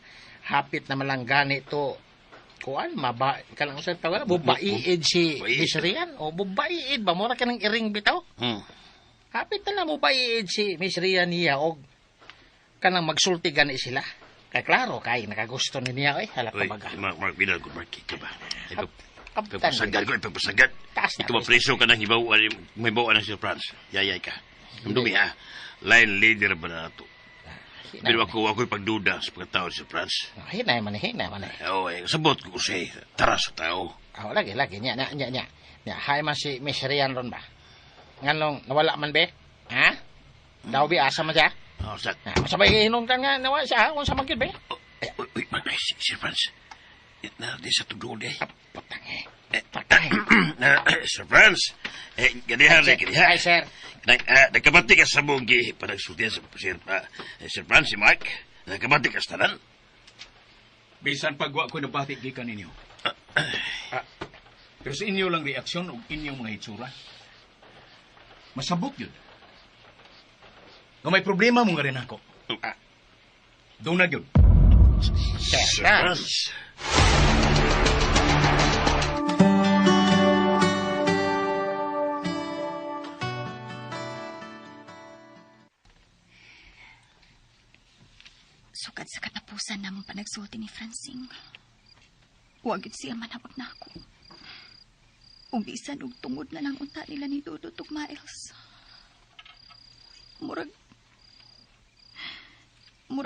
hapit na malang gani to kuan maba kanang usa tawag bubaiid si Miss Rian o bubaiid ba mura kanang iring bitaw. Hapit na lang bubaiid si Miss Rian niya og kanang magsulti gani sila. Kay klaro kay nakagusto ni niya oy hala pa baga. Mark binal ko Mark ka ba? Ipagpasagad ko, ipagpasagad. Ikaw ba preso ka ng hibaw, may bawa ng Sir Franz. Yayay ka. Dumi ha, line leader ba na ito? Pero ako'y pagduda sa pagkatao si Sir Franz. Hinay man, hinay man. Oo, eh, sabot ko kasi, tara sa tao. Oh, lagi, nya. Hay man si Miss Rian ron ba? Nganong, nawala man be? Ha? Daw be, asa man siya? Oh, sa... Masabay hinungtan nga, nawala siya, kung sa magkid be? Uy, Sir Franz, narating sa tudol eh. Patang eh. Sir Franz, ganihan eh, ganihan. Ay, sir. Nagkabati ka sa munggi, panagsultian sa Sir Franz, si Mark. Nagkabati ka sa tanan. Bisan pagwa ko nabati gikan ninyo. Pero sa inyo lang reaksyon o inyong mga hitsura, masabot yun. Nga may problema mo nga rin ako. Doon na yun. Sir Franz. Sukad sa katapusan namong panagsulti ni Francine. Huwag yun siya manawag na ako. Ug bisan og tungod na lang unta nila ni Dudut ug Miles. Murag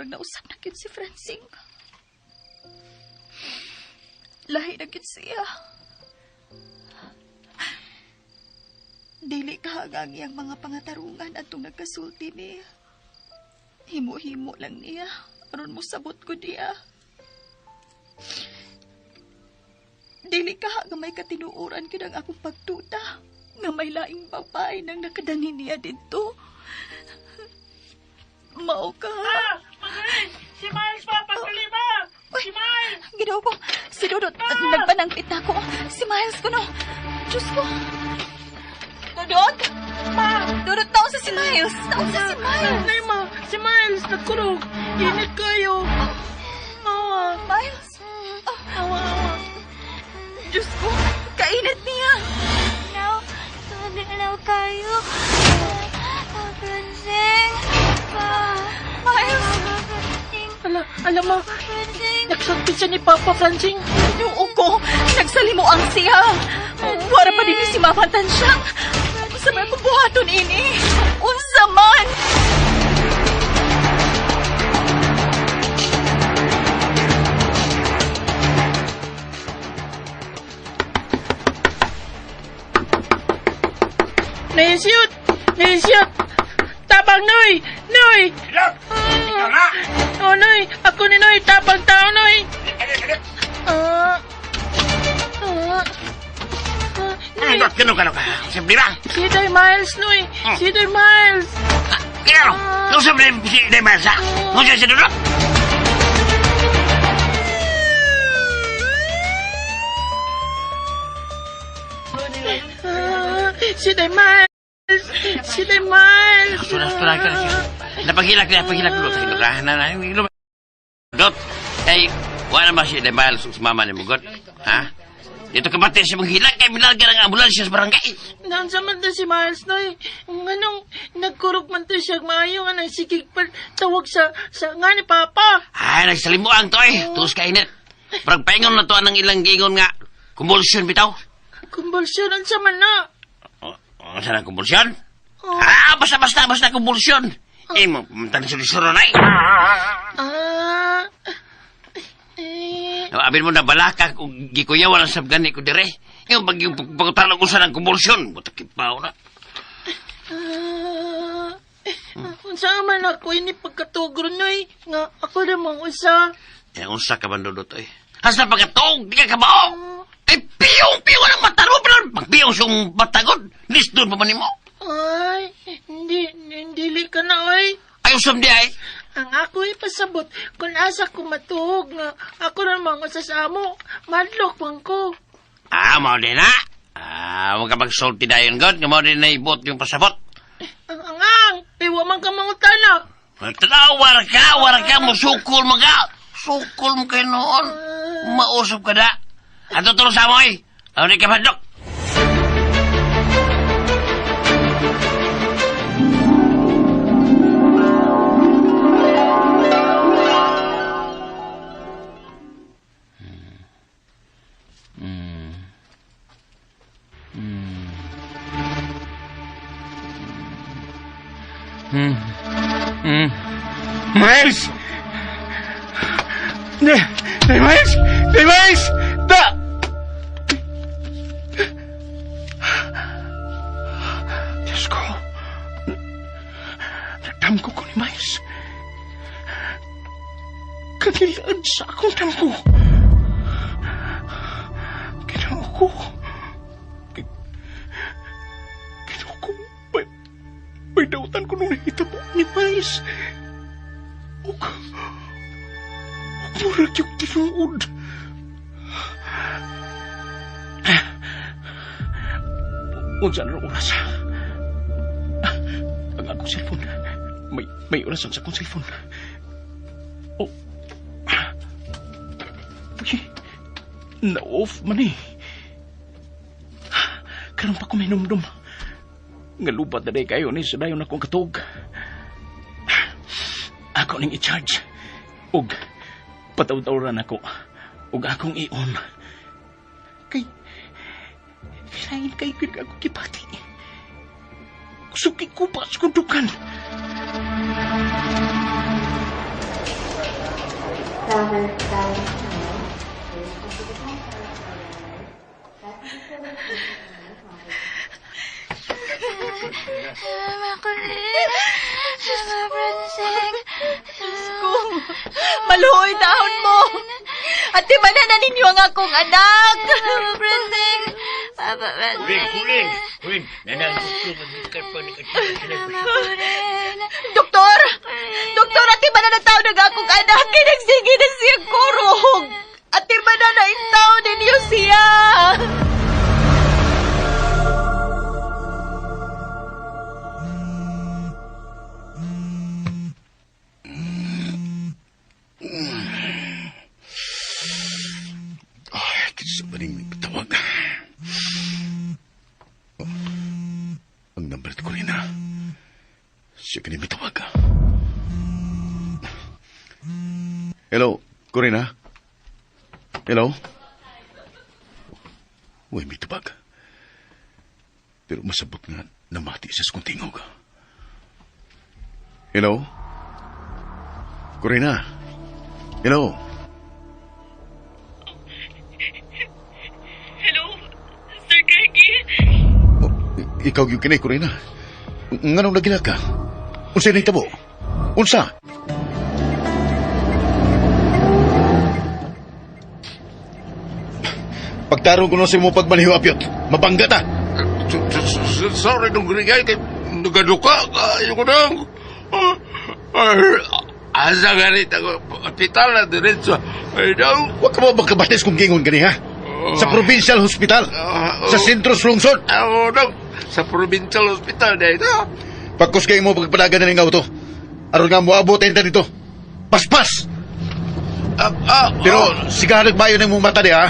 nausap na gyud si Francine. Lahi na gyud siya. Dili kahagang iyang mga pangatarungan atong nagkasulti niya. Himo-himo lang niya. Aron mo sabot ko niya. Dili ka nga may katinuoran gyud ang akong pagduda nga may laing babae nang nakadani niya didto. Mao ka. Magaling! Si Miles pa! Pagdali ba? Si Miles! Ginoo ko! Si Dudut! Nagpanangpit na ako. Si Miles ko no. Diyos ko. Dudut! Ma! Dudut, taon sa si Miles! Taon sa si Miles! Nay, ma! Si Miles! Nagkurog! Init kayo! Awa! Miles! Awa, awa! Diyos ko! Kainit niya! Now, nagalaw kayo. Francine! Pa! Miles! Ala, alam mo, nagsulti siya ni Papa Francine. Ginoo ko! Nagsalimuang siya! Wara pa din ni si Mama Tansyang! Unsa man akong buhaton ini? Unsa man? Naisiyot! Naisiyot! Tabang, Noy! Noy! Ikaw na! Oh, Noy! Ako ni Noy! Tabang tao, Noy! Got kano kano ka. Siyempre ba? Si Day Miles, Noy. Si Day Miles. Kano? Nung sabi si Day Miles, ha? Nung siya si Dudut? Si Day Miles. Si Day Miles. Sudah, sudah, sudah. Napagilak na, pagilak dulu. Sa na, na, na, Dot, ay, wala ba si Day Miles sa mama ni Mugot? Ha? Dito ka pati siya maghilak kay milarga ng ambulansya sa barangay. Naunsa man to si Miles, Noy. Nganong nagkurog man to siya maayo nga nang sigig pa tawag sa nga ni Papa. Ay, nagsalimuang to eh. Tuos ka init. Parang paingon na to ang ilang gingon nga. Convulsion bitaw. Convulsion, unsa man na? Oh, saan ang convulsion? Ah, basta convulsion. Eh, mapunta na sila na eh. Ah, eh, Abin mo na balaka kung gikuyaw ang sabgani ko dire. Yung pag yung pagkutarong usa ng convulsion, butak ipaw na. ah, unsa man ako ini pagkatugro, Noy, nga ako namang usa. Eh, unsa ka man dudot eh. Hasta pagkatog, di ka kabao. Eh, piyong ang mata mo, pero pagpiyong siyang batagod, lisdon pa man nimo. Ay, hindi, dili ka na, oy. Ay, usam di ay. Ang ako ipasabot, kung asa ko matuhog nga, ako namang usa sa amo, madlok man ko. Ah, mao din na. Ah, huwag ka magsulti dayon, God. Nga mao din na ibot yung pasabot. Ang angang, iwa man ka mangutana. Tanaw, wara ka, musukol mo ka. Sukol mo kayo noon. Mausap ka na. Ato tulong sa mo eh. Ano ni ka madlok? Miles! Day Miles! Day Miles! Da! Diyos ko. Nadamko ko ni Miles. Kanilaan sa akong damko. Ginoo ko. Ginoo ko. May dautan ko nung nahitabo ni Miles. Ug murag yung tinuod. Unsa na oras? Ang akong cellphone. May oras ang sa akong cellphone. Oh. Uy, na-off man eh. Karon pa ko minumdum. Nga lubat na day kayo ni sa dayon akong katog. Ako ning i-charge. Ug pataw-tawran ako. Ug akong i-on. Kay lain kay gyud ako kipati. Suki ko pa sa kundukan. Makulit. Mama Francing. Diyos ko, maluoy taon mo. At di man na ninyo ang akong anak. Mama Francing. Papa Francing. Kuling, kuling. Doktor! Doktor, ati man na taon ang akong anak. Kay nagsige na siya kurog. Ati man na na taon ninyo siya. Ay, kinsa ba ning nagtawag? Oh, ang number ko rin na. Siya kani mitawag. Hello, Corina? Hello? Uy, mitawag. Pero masabot nga namati siya sa kong tingog. Hello? Corina? Hello? Hello, Sir Greggy? Oh, ikaw yung kinay, Corina. Nganong nagila ka? Unsa nahitabo? Unsa? Pagtarong ko na sa imo pagmaniho, Apyot. Mabangga ta. Sorry, dong Grigay, kay nagaduka. Ayaw ko nang. Asa ganit ako. Hospital na diretso. Ay, dong. Huwag ka mo magkabatis kung gingon gani, ha? Sa provincial hospital. Sa sentro sa lungsod. Oo, dong. Sa provincial hospital na ito. Pagkus kayo mo pagpadagan na ng auto. Aron nga moabot tayo dito. Paspas! Pero sigahan nagbayo ng mong mata di, ha?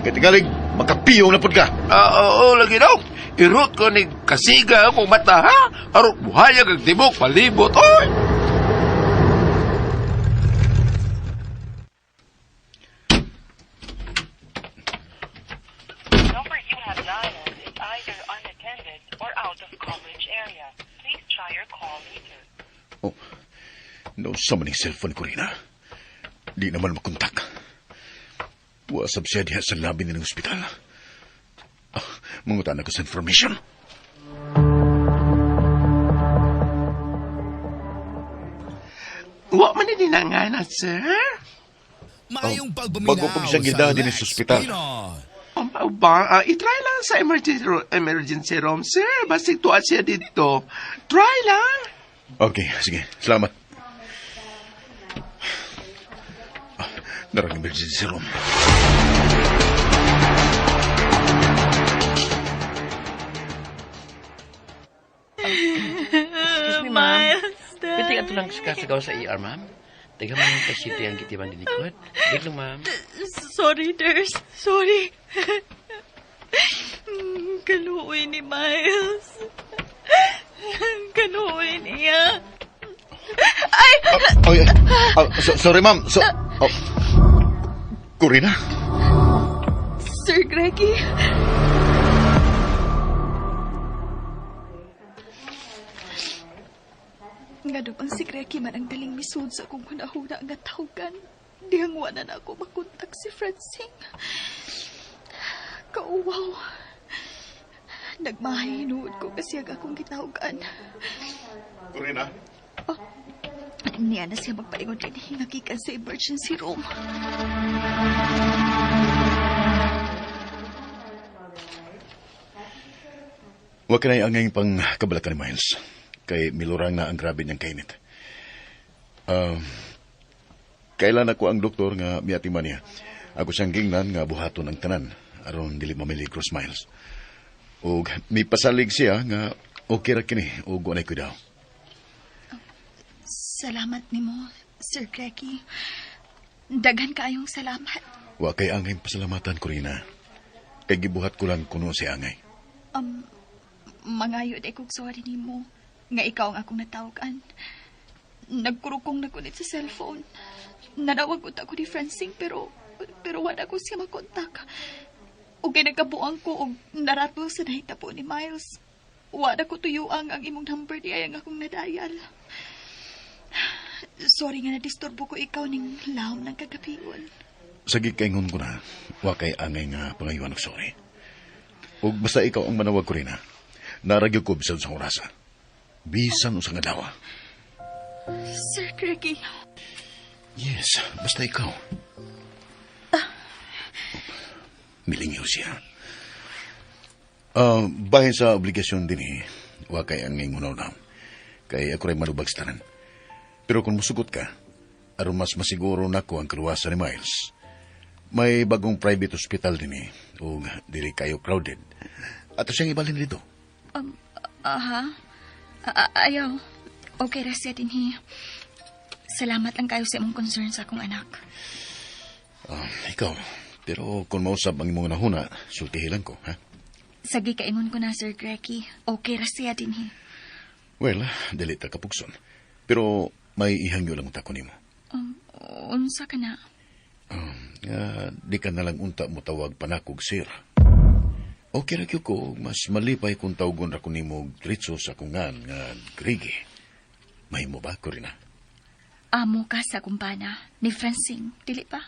Kaya tingalig, makapiyong na pud ka. Oo, lagi daw. Irot ko ni kasiga akong mata, ha? Aron buhayag ang tibok, palibot, oy! Oh, no, sa maning cellphone ko rin, ha? Di naman makontak. Wasap siya diha sa labi ng ospital. Mangutan ako sa information. Wa man ni nga na, sir. Maayong pagpaminaw Bago pag siyang sa gidahan din Lex sa ospital. Pino. Ba, i-try lang sa emergency room, sir. Basig tuwa siya dito. Try lang. Okay, sige. Salamat. Narang emergency room. Excuse me, ma'am. Pwede ka lang kasagaw sa ER, ma'am. Tiga man yung pasyente ang gitiman din likod. Dito, ma'am. Sorry, nurse. Sorry. Kaluoy ni Miles. Kaluoy niya. Ay! Ay, sorry, ma'am. Oh. Corina? Sir Greggy. Nga duman si Greggy man ang daling misud sa akong hunahuna nga tawgan. Dihang wala na ako makontak si Francine. Kauwaw. Nagmahay hinuod ko kasi ang akong gitawgan. Corina? Niya na siya magpaingon din hingakikan sa emergency room. Huwag ka na iangay pang kabalakan ni Miles. Kay milurang na ang grabe niyang kainit. Kailan ako ang doktor nga miatiman niya. Ako siyang gingnan nga buhaton ang tanan aron dili mamiligros Miles. Og may pasalig siya nga okay ra kini og walay kuidaw. Salamat nimo, Sir Greggy. Daghan kaayong salamat. Wa kay angay pasalamatan, Corina. Kay gibuhat ko lang kuno si angay. Mangayo day kog sorry nimo nga ikaw ang akong natawagan. Nagkurukong na kunit sa cellphone. Nanawag unta ko ni Francine pero wala ko siya makontak. Ug kay nagkabuang ko og naratol sa nahitabo ni Miles. Wala ko tuyuang ang imong number di ay ang akong nadayal. Sorry nga na-disturbo ko ikaw ning lahom ng kagabion. Sige kaingon ko na, wa kay angay nga pangayuan og sorry. Ug basta ikaw ang manawag ko rin ha. Naragyo ko bisan sa orasa. Bisan usang adlaw. Sir Greggy. Yes, basta ikaw. Milingaw siya. Bahin sa obligasyon din eh. Wa kay ang ngayon na. Kay ako rin manubag sa tanan. Pero kung musugot ka, aron mas masiguro nako ang kaluwasan ni Miles. May bagong private hospital din eh. O dili kayo crowded. Ato siyang ibalhin dito. Aha. Ayaw. Okay, rest din hi. Salamat lang kayo sa imong concern sa akong anak. Ikaw. Pero kung mausap ang imong nahuna, sultihilan ko, ha? Sagi kaingon ko na, Sir Greggy. Okay, rasiya din hi. Well, dili ta kapugson. Pero may ihangyo lang unta ko nimo. Unsa ka na? Di ka na lang unta mo tawag panakog, sir. Okay ra gyud ko, mas malipay kung tawagon ra ko nimo og diretso sa kungan nga Greggy. Mahimo ba, Corina? Amo ka sa kumpana ni Francine, dili pa?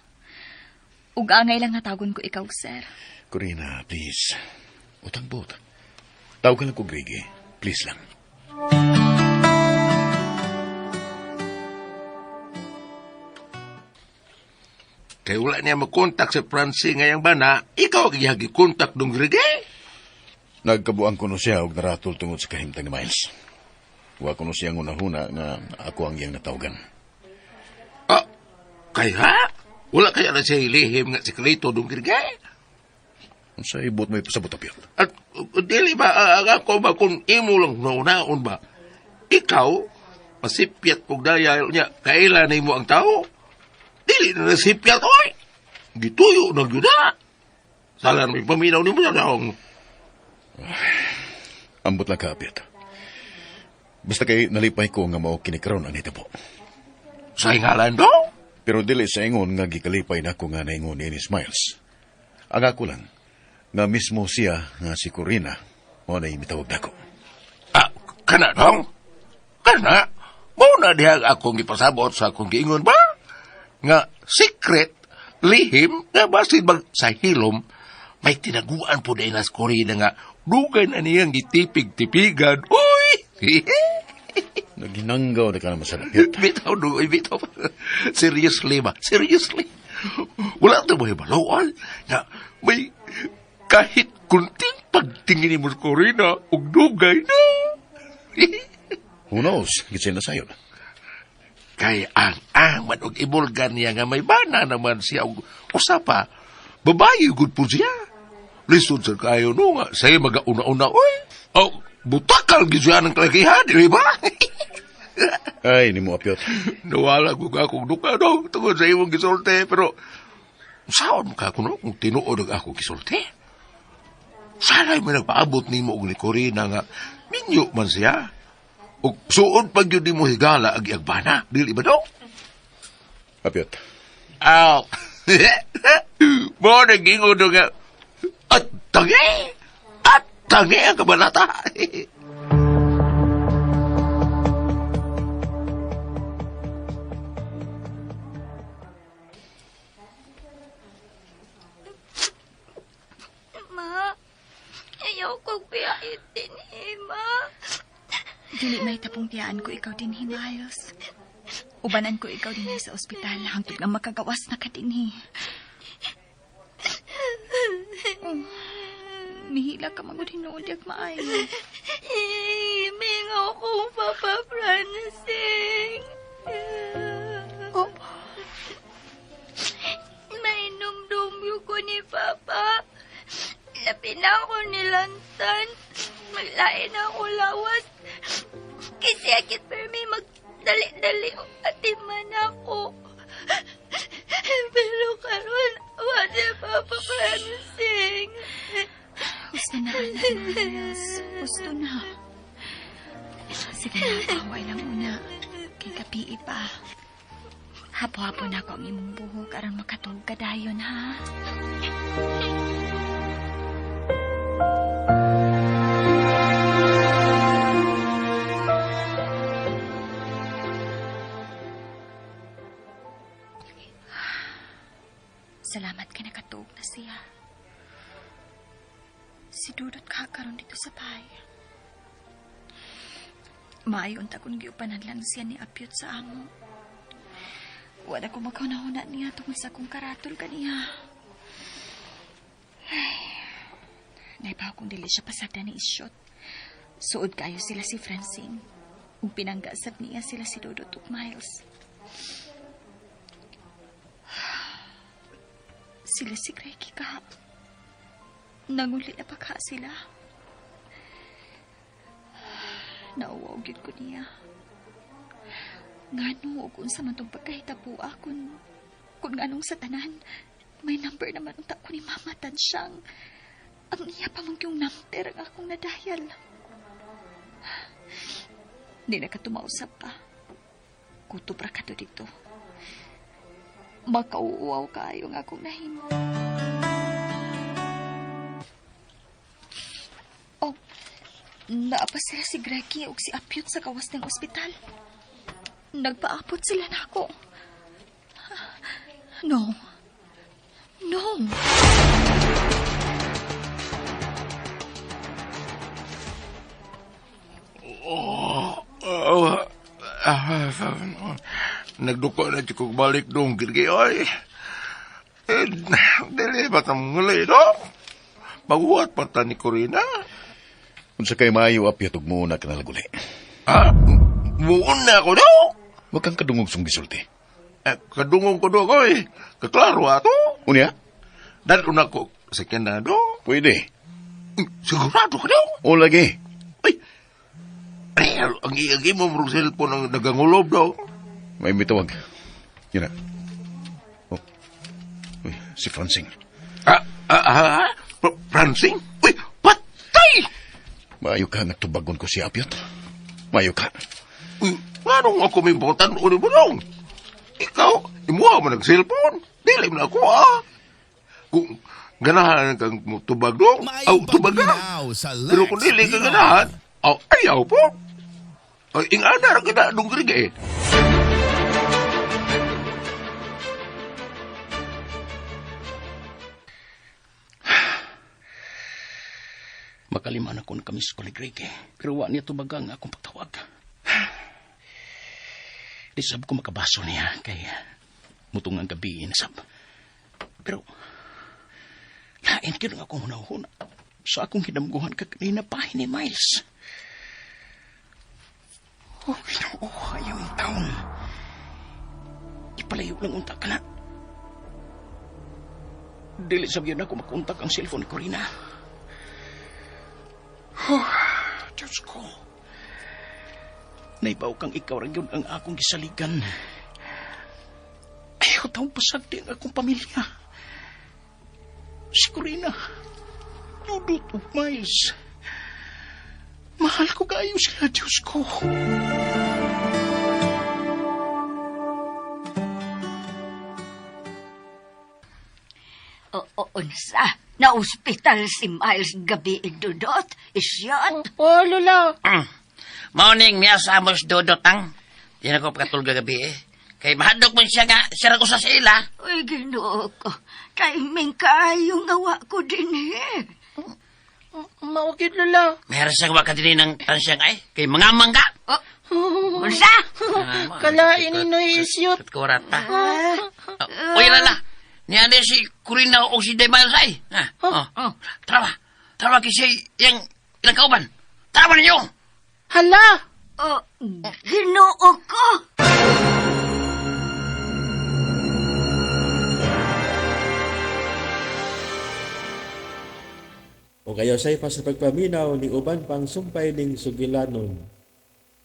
Ug angay lang nga tawagon ko ikaw, sir. Corina, please. Utang buot. Tawagan lang ko, Greggy. Please lang. Kay wala niya makontak si Francine ngayang bana, ikaw ang iyang gikontak dong Grigay. Nagkabuang kuno siya og naratol tungod sa kahimtang ni Miles. Wa kuno siya ngunahuna nga ako ang iyang natawagan. Ah, kaya? Wala kaya na siya ilihim nga sikreto dong Girgay? Sa ibot mo ipasabot, Apyot. At dili ba, ang ako ba kung imo lang naunaon ba? Ikaw, masipyat kog dayal niya, kailan nimo ang tao? Dili na nasipyat, oy! Gituyo na gyud na. Sala may paminaw nimo na dong. Ambot lang ka, Apyot. Basta kay nalipay ko nga mao kini karon ang nitabo. Sa hingalan do? Pero dili sa ingon nga gikalipay nako nga naingon ni Miles. Ang ako lang, nga mismo siya nga si Corina mao na mitawag nako. Ah, kana dong? Kana? Mao na diha akong gipasabot sa akong giingon ba? Nga secret, lihim, nga basin bag sa hilom, may tinaguan po dahil nas Corina nga dugay na niyang gitipig-tipigan. Uy! Naghinanggaw na ka naman sa lapit. Bitaw, dugoy, bitaw. Seriously ba? Seriously? Wala ito mo hibaluan na may kahit kunting pagtingin mo sa Corina, ug dugay na. Who knows? Gitsin na sayo. Kay ang man og ibulgan niya nga may bana naman siya og usa pa, babae gud po siya. Lisod sa kayo no nga, siya magauna-una, oy. Oh, butakal gid siya ng kalakihan, di ba? Ay, ni mo Apyot. Nawala ko akong duka no, tungod sa imong gisulti, pero saan ka kuno kung tinuod ang ako gisulti? Sana'y may nagpaabot nimo og ni Corina nga minyo man siya. Og suod pag yun mo higala ang iagbana, dili ba dong? Apyot. Aw. Mo nagingon do nga at tangi ang kabalata. Ma, ayaw kong biyahin din, eh, ma. Dili may tapong tiyaan ko ikaw din, Miles. Ubanan ko ikaw din sa ospital hangtod nga makagawas na ka din. Oh, mihila ka magud hinuod yak maayo. Mingaw kong Papa Francing. Oh. Mainumdum ko ni Papa. Labi na ako nilantan. Maglain ako lawas. Kasi akit permi magdali-dali atiman ako. Pero karon, wa si Papa Francing. Gusto na, anak, Miles. Gusto na. Sige na, kaway lang muna. Kay kapi pa. Hapo-hapo na ako ang imong buhok aron makatulog ka dayon, ha? Salamat kay nakatuog na siya. Si Dudot kakaroon dito sa bahay. Maayon ta kung giupanan lang siya ni Apyot sa amo. Wala ko magkaunahuna niya tungkol sa akong karatol kaniya. Ay, naibaw kung dili siya pasagda ni Isyot. Suod kayo sila si Francine. Ug pinanggasab niya sila si Dudot ug Miles. Sila si Greggy ka. Nanguli na pa ka sila. Nauwaw gyud ko niya. Ngano ug unsa man tong pagkahitabo kung nganong sa tanan may number naman unta ko ni Mama Tansyang. Ang iya pa man yung number ang akong nadayal. Di na ka tumausap pa. Kutob ra ka to dito. Makauuaw kaayo nga akong nahimo. Oh, naa pa sila si Greggy ug si Apyot sa gawas ng ospital. Nagpaapot sila nako. No. No. Nagduko na siya kong balik dong, Girgay, oy. Eh, dili ba tamang nguli, no? Maghuwat pa ta ni Corina. Unsa kay maayo apyat ug muuna ka na laguli. Ah, muuna ko daw. Wag kang kadungog sung gisulti. Eh, kadungog ko daw, oy. Kaklaro ato. Unya? Dalo na ko second na do. Pwede. Sigurado ka daw. O lagi. Ay, ay, ang iagi mo murag cellphone ang nagangulob daw. May mitawag. Yun na. Oh. Uy, si Francing. Francing? Uy, patay! Maayo ka, nagtubagon ko si Apyot. Maayo ka. Uy, anong ako may botan o mo dong? Ikaw, imuha mo ng cellphone. Dili mo na ako, ah. Kung ganahan kang tubag dong, aw, tubag ka. Pero kung dili ka ganahan, aw, ayaw po. Ay, ingana ra kita dong diri eh. Makalima na ko nakamiss ko ni Greg eh. Pero wa niya tubagang akong pagtawag. Di sab ko makabaso niya kay mutong ang gabi nasab. Pero lain gyud ang akong hunahuna sa akong hinamguhan ka kanina pa ni Miles. Oh, Ginoo, ayaw yung taon. Ipalayo lang unta ka na. Dili sab yun ako makontak ang cellphone ni Corina. Oh, Diyos ko. Naibaw kang ikaw rin yun ang akong gisaligan. Ayaw taong pasagdi ang akong pamilya. Si Corina. Dudut ug Miles. Mahal ko kayo sila, Diyos ko. Oo, unsa. Na-ospital si Miles gabi Dudot. Isyot. Oh, Lola. Morning, miya sa amos Dudot ang. Di na ko pagkatulog gabi eh. Kay mahadlok man siya nga, siya ra ko sa sila. Uy, Ginoo ko. Timing kaayo nga wa ko din eh. Maukid, Lola. Meron siyang waka din ng tansyang ay. Kay mga mangga. Oh, unsa? Kalain ni Noy isyot. Kurata. Uy, Lala. Niya na si Corina o si Demiles ay. Ha? Oh. Tara. Tara kasi yung ilang kauban. Tara ninyo. Hala! Oh, Ginoo ko. O kayo say pa sa pagpaminaw ni uban pang sumpay ning sugilanon.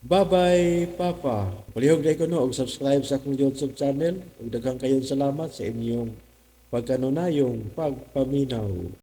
Bye-bye, Papa. Palihog na ko no, og subscribe sa akong YouTube channel. Ug daghang kayong salamat sa inyong pagkanunayong pagpaminaw.